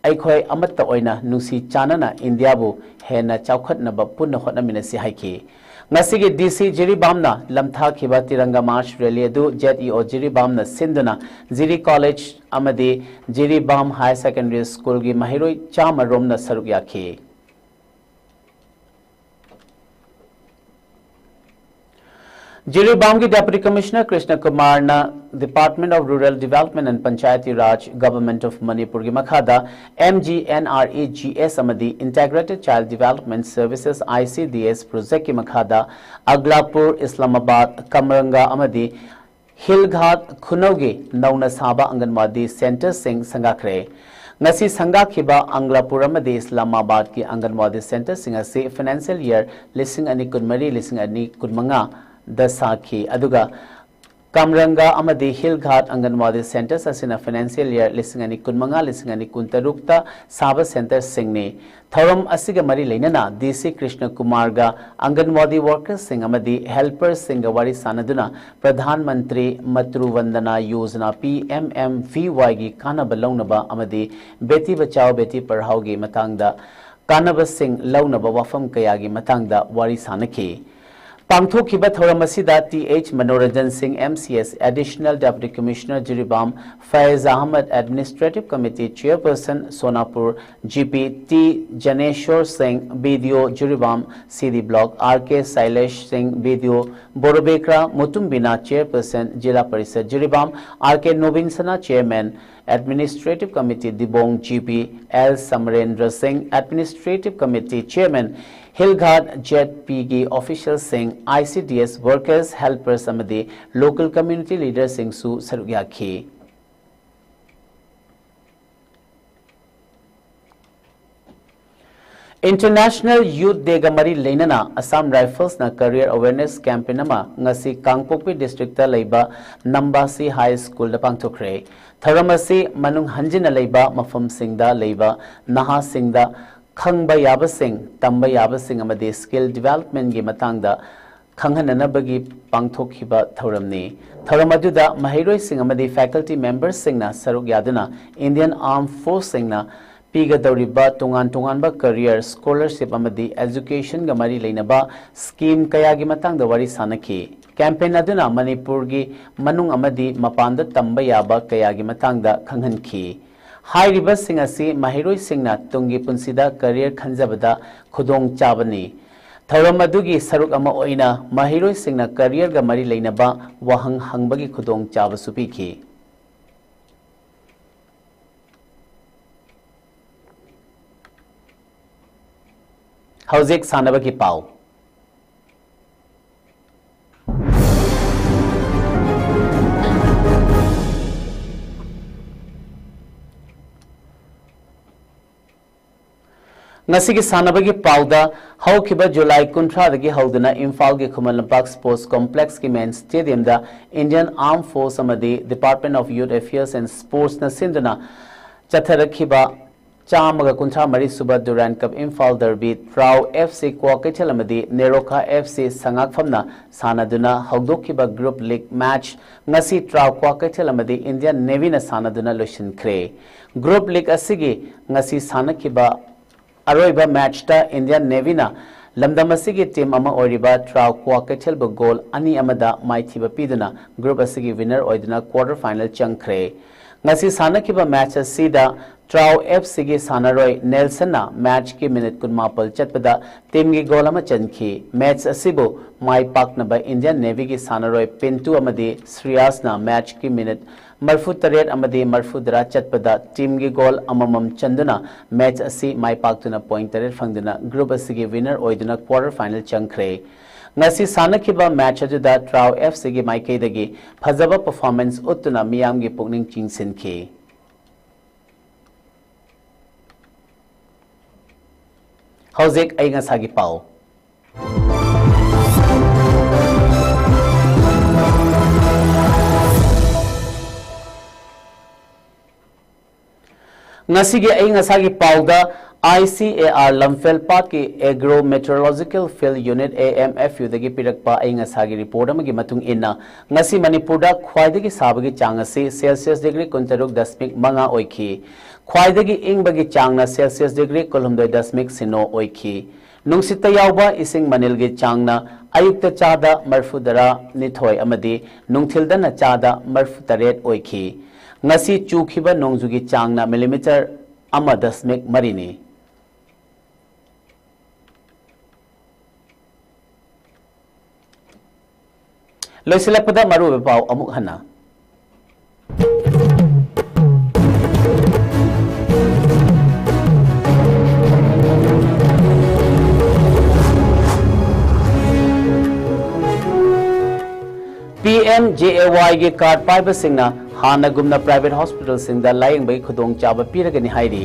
ꯑꯩꯈꯣꯏ ꯑꯃꯠꯇ ꯑꯣꯏꯅ ꯅꯨꯡꯁꯤ ꯆꯥꯟꯅꯅ ꯏꯟꯗꯤꯌꯥꯕꯨ ꯍꯦꯟꯅ ꯆꯥꯎꯈꯠꯅꯕ ꯄꯨꯟꯅ ꯍꯣꯠꯅꯃꯤꯟꯅꯁꯤ ꯍꯥꯏꯈꯤ꯫ ꯉꯁꯤꯒꯤ ꯗꯤ ꯁꯤ ꯖꯤꯔꯤꯕꯥꯝꯅ ꯂꯝꯊꯥꯈꯤꯕ ꯇꯤꯔꯪꯒꯥ ꯃꯥꯔꯆ ꯔꯦꯂꯤ ꯑꯗꯨ ꯖꯦꯠ ꯏ ꯑꯣ ꯖꯤꯔꯤꯕꯥꯝꯅ ꯁꯤꯟꯗꯨꯅ ꯖꯤꯔꯤ ꯀꯣꯂꯦꯖ ꯑꯃꯗꯤ ꯖꯤꯔꯤꯕꯥꯝ ꯍꯥꯌꯔ ꯁꯦꯀꯦꯟꯗꯔꯤ ꯁ꯭ꯀꯨꯜꯒꯤ ꯃꯍꯩꯔꯣꯏ ꯆꯥꯝꯃ ꯔꯣꯝꯅ ꯁꯔꯨꯛ ꯌꯥꯈꯤ꯫ ꯖꯤꯔꯤꯕꯥꯝꯒꯤ ꯗꯦꯄꯨꯇꯤ ꯀꯃꯤꯁꯅꯔ ꯀ꯭ꯔꯤꯁꯅ ꯀꯨꯃꯥꯔꯅ Department of Rural Development and Panchayati Raj, Government of ꯃꯅꯤꯄꯨꯔꯒꯤ ꯃꯈꯥꯗ M G N R E G S ꯑꯃꯗꯤ Integrated Child Development Services, I C D S, ꯄ꯭ꯔꯣꯖꯦꯛꯀꯤ ꯃꯈꯥꯗ ꯑꯒꯂꯥꯄꯨꯔ, ꯏꯁꯂꯥꯃꯥꯕꯥꯗ, ꯀꯝꯔꯪꯒꯥ ꯑꯃꯗꯤ ꯍꯤꯜ ꯘꯥꯠ ꯈꯨꯅꯧꯒꯤ ꯅꯧꯅ ꯁꯥꯕ ꯑꯪꯒꯟꯋꯥꯗꯤ ꯁꯦꯟꯇꯔꯁꯤꯡ ꯁꯪꯒꯥꯈ꯭ꯔꯦ꯫ ꯉꯁꯤ ꯁꯪꯒꯥꯈꯤꯕ ꯑꯪꯒꯂꯥꯄꯨꯔ ꯑꯃꯗꯤ ꯏꯁꯂꯥꯃꯥꯕꯥꯗꯀꯤ ꯑꯪꯒꯟꯋꯥꯗꯤ ꯁꯦꯟꯇꯔꯁꯤꯡ ꯑꯁꯤ ꯐꯥꯏꯅꯥꯟꯁꯤꯌꯦꯜ ꯌꯔ ꯂꯤꯁꯤꯡ ꯑꯅꯤ ꯀꯨꯟꯃꯔꯤ, ꯂꯤꯁꯤꯡ ꯑꯅꯤ ꯀꯨꯟꯃꯉꯥꯗ ꯁꯥꯈꯤ, ꯑꯗꯨꯒ ꯀꯥꯝꯔꯪꯒꯥ ꯑꯃꯗꯤ ꯍꯤꯜ ꯘꯥꯠ ꯑꯪꯒꯟꯋꯥꯗꯤ ꯁꯦꯟꯇꯔꯁ ꯑꯁꯤꯅ ꯐꯥꯏꯅꯥꯟꯁꯤꯌꯦꯜ ꯌꯔ ꯂꯤꯁꯤꯡ ꯑꯅꯤ ꯀꯨꯟꯃꯉꯥ, ꯂꯤꯁꯤꯡ ꯑꯅꯤ ꯀꯨꯟꯇꯔꯨꯛꯇ ꯁꯥꯕ ꯁꯦꯟꯇꯔꯁꯤꯡꯅꯤ꯫ ꯊꯧꯔꯝ ꯑꯁꯤꯒ ꯃꯔꯤ ꯂꯩꯅꯅ ꯗꯤ ꯁꯤ ꯀ꯭ꯔꯤꯁꯅ ꯀꯨꯃꯥꯔꯒ ꯑꯪꯒꯟꯋꯥꯗꯤ ꯋꯥꯔꯀꯔꯁꯤꯡ ꯑꯃꯗꯤ ꯍꯦꯜꯄꯔꯁꯤꯡꯒ ꯋꯥꯔꯤ ꯁꯥꯅꯗꯨꯅ Pradhan Mantri Matru Vandana Yojana, P M M V ꯋꯥꯏꯒꯤ ꯀꯥꯟꯅꯕ ꯂꯧꯅꯕ ꯑꯃꯗꯤ ꯕꯦꯇꯤ ꯕꯆꯥꯎ ꯕꯦꯇꯤ ꯄꯔꯍꯥꯎꯒꯤ ꯃꯇꯥꯡꯗ ꯀꯥꯟꯅꯕꯁꯤꯡ ꯂꯧꯅꯕ ꯋꯥꯐꯝ ꯀꯌꯥꯒꯤ ꯃꯇꯥꯡꯗ ꯋꯥꯔꯤ ꯁꯥꯅꯈꯤ꯫ ꯄꯥꯡꯊꯣꯛꯈꯤꯕ ꯊꯧꯔꯝ ꯑꯁꯤꯗ T H Manoranjan Singh, M C S, Additional Deputy Commissioner Jiribam, Fayez Ahmad, Administrative Committee Chairperson Sonapur, G P T Janeshor Singh, B D ꯑꯣ ꯖꯤꯔꯤꯕꯥꯝ ꯁꯤ ꯗꯤ Block, ꯑꯥꯔ ꯀꯦ ꯁꯥꯏꯂꯦꯁ ꯁꯤꯡ, ꯕꯤ ꯗꯤ ꯑꯣ ꯕꯣꯔꯣꯕꯦꯀ꯭ꯔꯥ, ꯃꯨꯇꯨꯝꯕꯤꯅꯥ, Chairperson Zila Parishad Jiribam, R K ꯅꯣꯕꯤꯟꯁꯅꯥ, Chairman, Administrative Committee Dibong, G P L Samarendra Singh, Administrative Committee Chairman, Hilghat Z ꯄꯤꯒꯤ officialꯁꯤꯡ, I C D S workers, helpers ꯑꯃꯗꯤ local community leaderꯁꯤꯡꯁꯨ ꯁꯔꯨꯛ ꯌꯥꯈꯤ꯫ International Youth Dayꯒ ꯃꯔꯤ ꯂꯩꯅꯅ Assam Riflesꯅ career awareness campaign ꯑꯃ ꯉꯁꯤ ꯀꯥꯡꯄꯣꯛꯄꯤ districtꯇ ꯂꯩꯕ ꯅꯝꯕꯥꯁꯤ High Schoolꯗ ꯄꯥꯡꯊꯣꯛꯈ꯭ꯔꯦ꯫ ꯊꯧꯔꯝ ꯑꯁꯤ ꯃꯅꯨꯡ ꯍꯟꯖꯤꯟꯅ ꯂꯩꯕ ꯃꯐꯝꯁꯤꯡꯗ ꯂꯩꯕ ꯅꯍꯥꯁꯤꯡꯗ ꯈꯪꯕ ꯌꯥꯕꯁꯤꯡ, ꯇꯝꯕ ꯌꯥꯕꯁꯤꯡ ꯑꯃꯗꯤ skill developmentꯒꯤ ꯃꯇꯥꯡꯗ ꯈꯪꯍꯟꯅꯅꯕꯒꯤ ꯄꯥꯡꯊꯣꯛꯈꯤꯕ ꯊꯧꯔꯝꯅꯤ꯫ ꯊꯧꯔꯝ ꯑꯗꯨꯗ ꯃꯍꯩꯔꯣꯏꯁꯤꯡ ꯑꯃꯗꯤ faculty memberꯁꯤꯡꯅ ꯁꯔꯨꯛ ꯌꯥꯗꯨꯅ Indian Armed Forceꯁꯤꯡꯅ ꯄꯤꯒꯗꯧꯔꯤꯕ ꯇꯣꯉꯥꯟ ꯇꯣꯉꯥꯟꯕ career, scholarship ꯑꯃꯗꯤ educationꯒ ꯃꯔꯤ ꯂꯩꯅꯕ scheme ꯀꯌꯥꯒꯤ ꯃꯇꯥꯡꯗ ꯋꯥꯔꯤ ꯁꯥꯅꯈꯤ꯫ Campaign ꯑꯗꯨꯅ ꯃꯅꯤꯄꯨꯔꯒꯤ ꯃꯅꯨꯡ ꯑꯃꯗꯤ ꯃꯄꯥꯟꯗ ꯇꯝꯕ ꯌꯥꯕ ꯀꯌꯥꯒꯤ ꯃꯇꯥꯡꯗ ꯈꯪꯍꯟꯈꯤ꯫ ꯍꯥꯏꯔꯤꯕꯁꯤꯡ ꯑꯁꯤ ꯃꯍꯩꯔꯣꯏꯁꯤꯡꯅ ꯇꯨꯡꯒꯤ ꯄꯨꯟꯁꯤꯗ career ꯈꯟꯖꯕꯗ ꯈꯨꯗꯣꯡ ꯆꯥꯕꯅꯤ꯫ ꯊꯧꯔꯝ ꯑꯗꯨꯒꯤ ꯁꯔꯨꯛ ꯑꯃ ꯑꯣꯏꯅ ꯃꯍꯩꯔꯣꯏꯁꯤꯡꯅ careerꯒ ꯃꯔꯤ ꯂꯩꯅꯕ ꯋꯥꯍꯪ ꯍꯪꯕꯒꯤ ꯈꯨꯗꯣꯡ ꯆꯥꯕꯁꯨ ꯄꯤꯈꯤ꯫ ꯍꯧꯖꯤꯛ ꯁꯥꯟꯅꯕꯒꯤ ꯄꯥꯎ꯫ ꯉꯁꯤꯒꯤ ꯁꯥꯟꯅꯕꯒꯤ ꯄꯥꯎꯗ, ꯍꯧꯈꯤꯕ ꯖꯨꯂꯥꯏ ꯀꯨꯟꯊ꯭ꯔꯥꯗꯒꯤ ꯍꯧꯗꯨꯅ ꯏꯝꯐꯥꯜꯒꯤ Khuman Lampak Sports Complexꯀꯤ main stadiumꯗ Indian Armed Force ꯑꯃꯗꯤ Department of Youth Affairs and Sportsꯅ ꯁꯤꯟꯗꯨꯅ ꯆꯠꯊꯔꯛꯈꯤꯕ ꯆꯥꯝꯃꯒ ꯀꯨꯟꯊ꯭ꯔꯥ ꯃꯔꯤ ꯁꯨꯕ Durand Cup Imphal Derby ꯇ꯭ꯔꯥꯎ F C Kwakeithel ꯑꯃꯗꯤ ꯅꯦꯔꯣꯀꯥ F C ꯁꯉꯥꯛꯐꯝꯅ ꯁꯥꯟꯅꯗꯨꯅ ꯍꯧꯗꯣꯛꯈꯤꯕ group league match ꯉꯁꯤ ꯇ꯭ꯔꯥꯎ ꯀ꯭ꯋꯥꯀꯩꯊꯦꯜ ꯑꯃꯗꯤ Indian Navyꯅ ꯁꯥꯟꯅꯗꯨꯅ ꯂꯣꯏꯁꯤꯟꯈ꯭ꯔꯦ꯫ Group league ꯑꯁꯤꯒꯤ ꯉꯁꯤ ꯁꯥꯟꯅꯈꯤꯕ ꯑꯔꯣꯏꯕ matchꯇ Indian Navyꯅ ꯂꯝꯗꯝ ꯑꯁꯤꯒꯤ team ꯑꯃ ꯑꯣꯏꯔꯤꯕ ꯇ꯭ꯔꯥꯎ ꯀ꯭ꯋꯥꯀꯩꯊꯦꯜꯕꯨ goal ꯑꯅꯤ ꯑꯃꯗ ꯃꯥꯏꯊꯤꯕ ꯄꯤꯗꯨꯅ group ꯑꯁꯤꯒꯤ winner ꯑꯣꯏꯗꯨꯅ quarter final ꯆꯪꯈ꯭ꯔꯦ꯫ ꯉꯁꯤ ꯁꯥꯟꯅꯈꯤꯕ match ꯑꯁꯤꯗ ꯇ꯭ꯔꯥꯎ F Cꯒꯤ ꯁꯥꯟꯅꯔꯣꯏ ꯅꯦꯜꯁꯟꯅ matchꯀꯤ minute ꯀꯨꯟꯃꯥꯄꯜ ꯆꯠꯄꯗ teamꯒꯤ goal ꯑꯃ ꯆꯟꯈꯤ꯫ Match ꯑꯁꯤꯕꯨ ꯃꯥꯏ ꯄꯥꯛꯅꯕ Indian Navyꯒꯤ ꯁꯥꯟꯅꯔꯣꯏ ꯄꯤꯟꯇꯨ ꯑꯃꯗꯤ ꯁ꯭ꯔꯤꯌꯥꯁꯅ matchꯀꯤ minute ꯃꯔꯐꯨ ꯇꯔꯦꯠ ꯑꯃꯗꯤ ꯃꯔꯐꯨ ꯇꯔꯥ ꯆꯠꯄꯗ teamꯒꯤ goal ꯑꯃꯃꯝ ꯆꯟꯗꯨꯅ match ꯑꯁꯤ ꯃꯥꯏ ꯄꯥꯛꯇꯨꯅ point ꯇꯔꯦꯠ ꯐꯪꯗꯨꯅ group ꯑꯁꯤꯒꯤ winner ꯑꯣꯏꯗꯨꯅ quarter final ꯆꯪꯈ꯭ꯔꯦ꯫ ꯉꯁꯤ ꯁꯥꯟꯅꯈꯤꯕ match ꯑꯗꯨꯗ ꯇ꯭ꯔꯥꯎ F Cꯒꯤ ꯃꯥꯏꯀꯩꯗꯒꯤ ꯐꯖꯕ performance ꯎꯠꯇꯨꯅ ꯃꯤꯌꯥꯝꯒꯤ ꯄꯨꯛꯅꯤꯡ ꯆꯤꯡꯁꯤꯟꯈꯤ꯫ ꯍꯧꯖꯤꯛ ꯑꯏꯪ ꯑꯁꯥꯒꯤ ꯄꯥꯎ꯫ ꯉꯁꯤꯒꯤ ꯑꯏꯪ ꯑꯁꯥꯒꯤ ꯄꯥꯎꯗ, I C A R ꯂꯝꯐꯦꯜ ꯄꯥꯠꯀꯤ Agro Meteorological Field Unit, A M F Uꯗꯒꯤ ꯄꯤꯔꯛꯄ ꯑꯏꯪ ꯑꯁꯥꯒꯤ report ꯑꯃꯒꯤ ꯃꯇꯨꯡ ꯏꯟꯅ, ꯉꯁꯤ ꯃꯅꯤꯄꯨꯔꯗ ꯈ꯭ꯋꯥꯏꯗꯒꯤ ꯁꯥꯕꯒꯤ ꯆꯥꯡ ꯑꯁꯤ Celsius degree ꯀꯨꯟꯇꯔꯨꯛ ꯗꯁꯃꯤꯛ ꯃꯉꯥ ꯑꯣꯏꯈꯤ꯫ ꯈ꯭ꯋꯥꯏꯗꯒꯤ ꯏꯪꯕꯒꯤ ꯆꯥꯡꯅ Celsius degree ꯀꯨꯟꯍꯨꯝꯗꯣꯏ ꯗꯁꯃꯤꯛ ꯁꯤꯅꯣ ꯑꯣꯏꯈꯤ꯫ ꯅꯨꯡꯁꯤꯠꯇ ꯌꯥꯎꯕ ꯏꯁꯤꯡ ꯃꯅꯤꯜꯒꯤ ꯆꯥꯡꯅ ꯑꯌꯨꯛꯇ ꯆꯥꯗ ꯃꯔꯐꯨ ꯇꯔꯥ ꯅꯤꯊꯣꯏ ꯑꯃꯗꯤ ꯅꯨꯡꯊꯤꯜꯗꯅ ꯆꯥꯗ ꯃꯔꯐꯨ ꯇꯔꯦꯠ ꯑꯣꯏꯈꯤ꯫ ꯉꯁꯤ ꯆꯨꯈꯤꯕ ꯅꯣꯡꯖꯨꯒꯤ ꯆꯥꯡꯅ millimeter ꯑꯃ ꯗꯁꯃꯤꯛ ꯃꯔꯤꯅꯤ꯫ ꯂꯣꯏꯁꯤꯜꯂꯛꯄꯗ ꯃꯔꯨꯑꯣꯏꯕ ꯄꯥꯎ ꯑꯃꯨꯛ ꯍꯟꯅ꯫ P M J A Yꯒꯤ card ꯄꯥꯏꯕꯁꯤꯡꯅ ꯍꯥꯟꯅꯒꯨꯝꯅ private hospitalꯁꯤꯡꯗ ꯂꯥꯌꯦꯡꯕꯒꯤ ꯈꯨꯗꯣꯡꯆꯥꯕ ꯄꯤꯔꯒꯅꯤ ꯍꯥꯏꯔꯤ꯫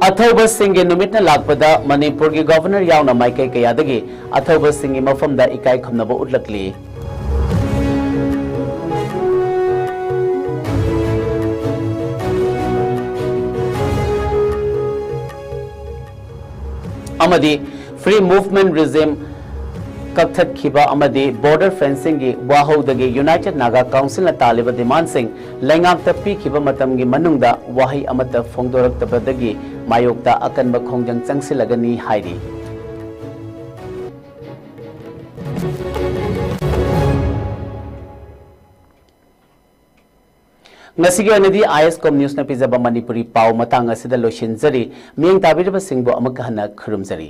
ꯑꯊꯧꯕꯁꯤꯡꯒꯤ ꯅꯨꯃꯤꯠꯅ ꯂꯥꯛꯄꯗ ꯃꯅꯤꯄꯨꯔꯒꯤ Governor ꯌꯥꯎꯅ ꯃꯥꯏꯀꯩ ꯀꯌꯥꯗꯒꯤ ꯑꯊꯧꯕꯁꯤꯡꯒꯤ ꯃꯐꯝꯗ ꯏꯀꯥꯏ ꯈꯨꯝꯅꯕ ꯎꯠꯂꯛꯂꯤ꯫ ꯑꯃꯗꯤ Free Movement Regime ꯀꯛꯊꯠꯈꯤꯕ ꯑꯃꯗꯤ border fencingꯒꯤ ꯋꯥꯍꯧꯗꯒꯤ United Naga Councilꯅ ꯇꯥꯜꯂꯤꯕ demandꯁꯤꯡ ꯂꯩꯉꯥꯛꯇ ꯄꯤꯈꯤꯕ ꯃꯇꯝꯒꯤ ꯃꯅꯨꯡꯗ ꯋꯥꯍꯩ ꯑꯃꯠꯇ ꯐꯣꯡꯗꯣꯔꯛꯇꯕꯗꯒꯤ ꯃꯥꯌꯣꯛꯇ ꯑꯀꯟꯕ ꯈꯣꯡꯖꯪ ꯆꯪꯁꯤꯜꯂꯒꯅꯤ ꯍꯥꯏꯔꯤ꯫ ꯉꯁꯤꯒꯤ ꯑꯣꯏꯅꯗꯤ ISCOM Newsꯅ ꯄꯤꯖꯕ ꯃꯅꯤꯄꯨꯔꯤ ꯄꯥꯎ ꯃꯇꯥꯡ ꯑꯁꯤꯗ ꯂꯣꯏꯁꯤꯟꯖꯔꯤ꯫ ꯃꯤꯠꯌꯦꯡ ꯇꯥꯕꯤꯔꯤꯕꯁꯤꯡꯕꯨ ꯑꯃꯨꯛ ꯍꯟꯅ ꯈꯨꯔꯨꯝꯖꯔꯤ꯫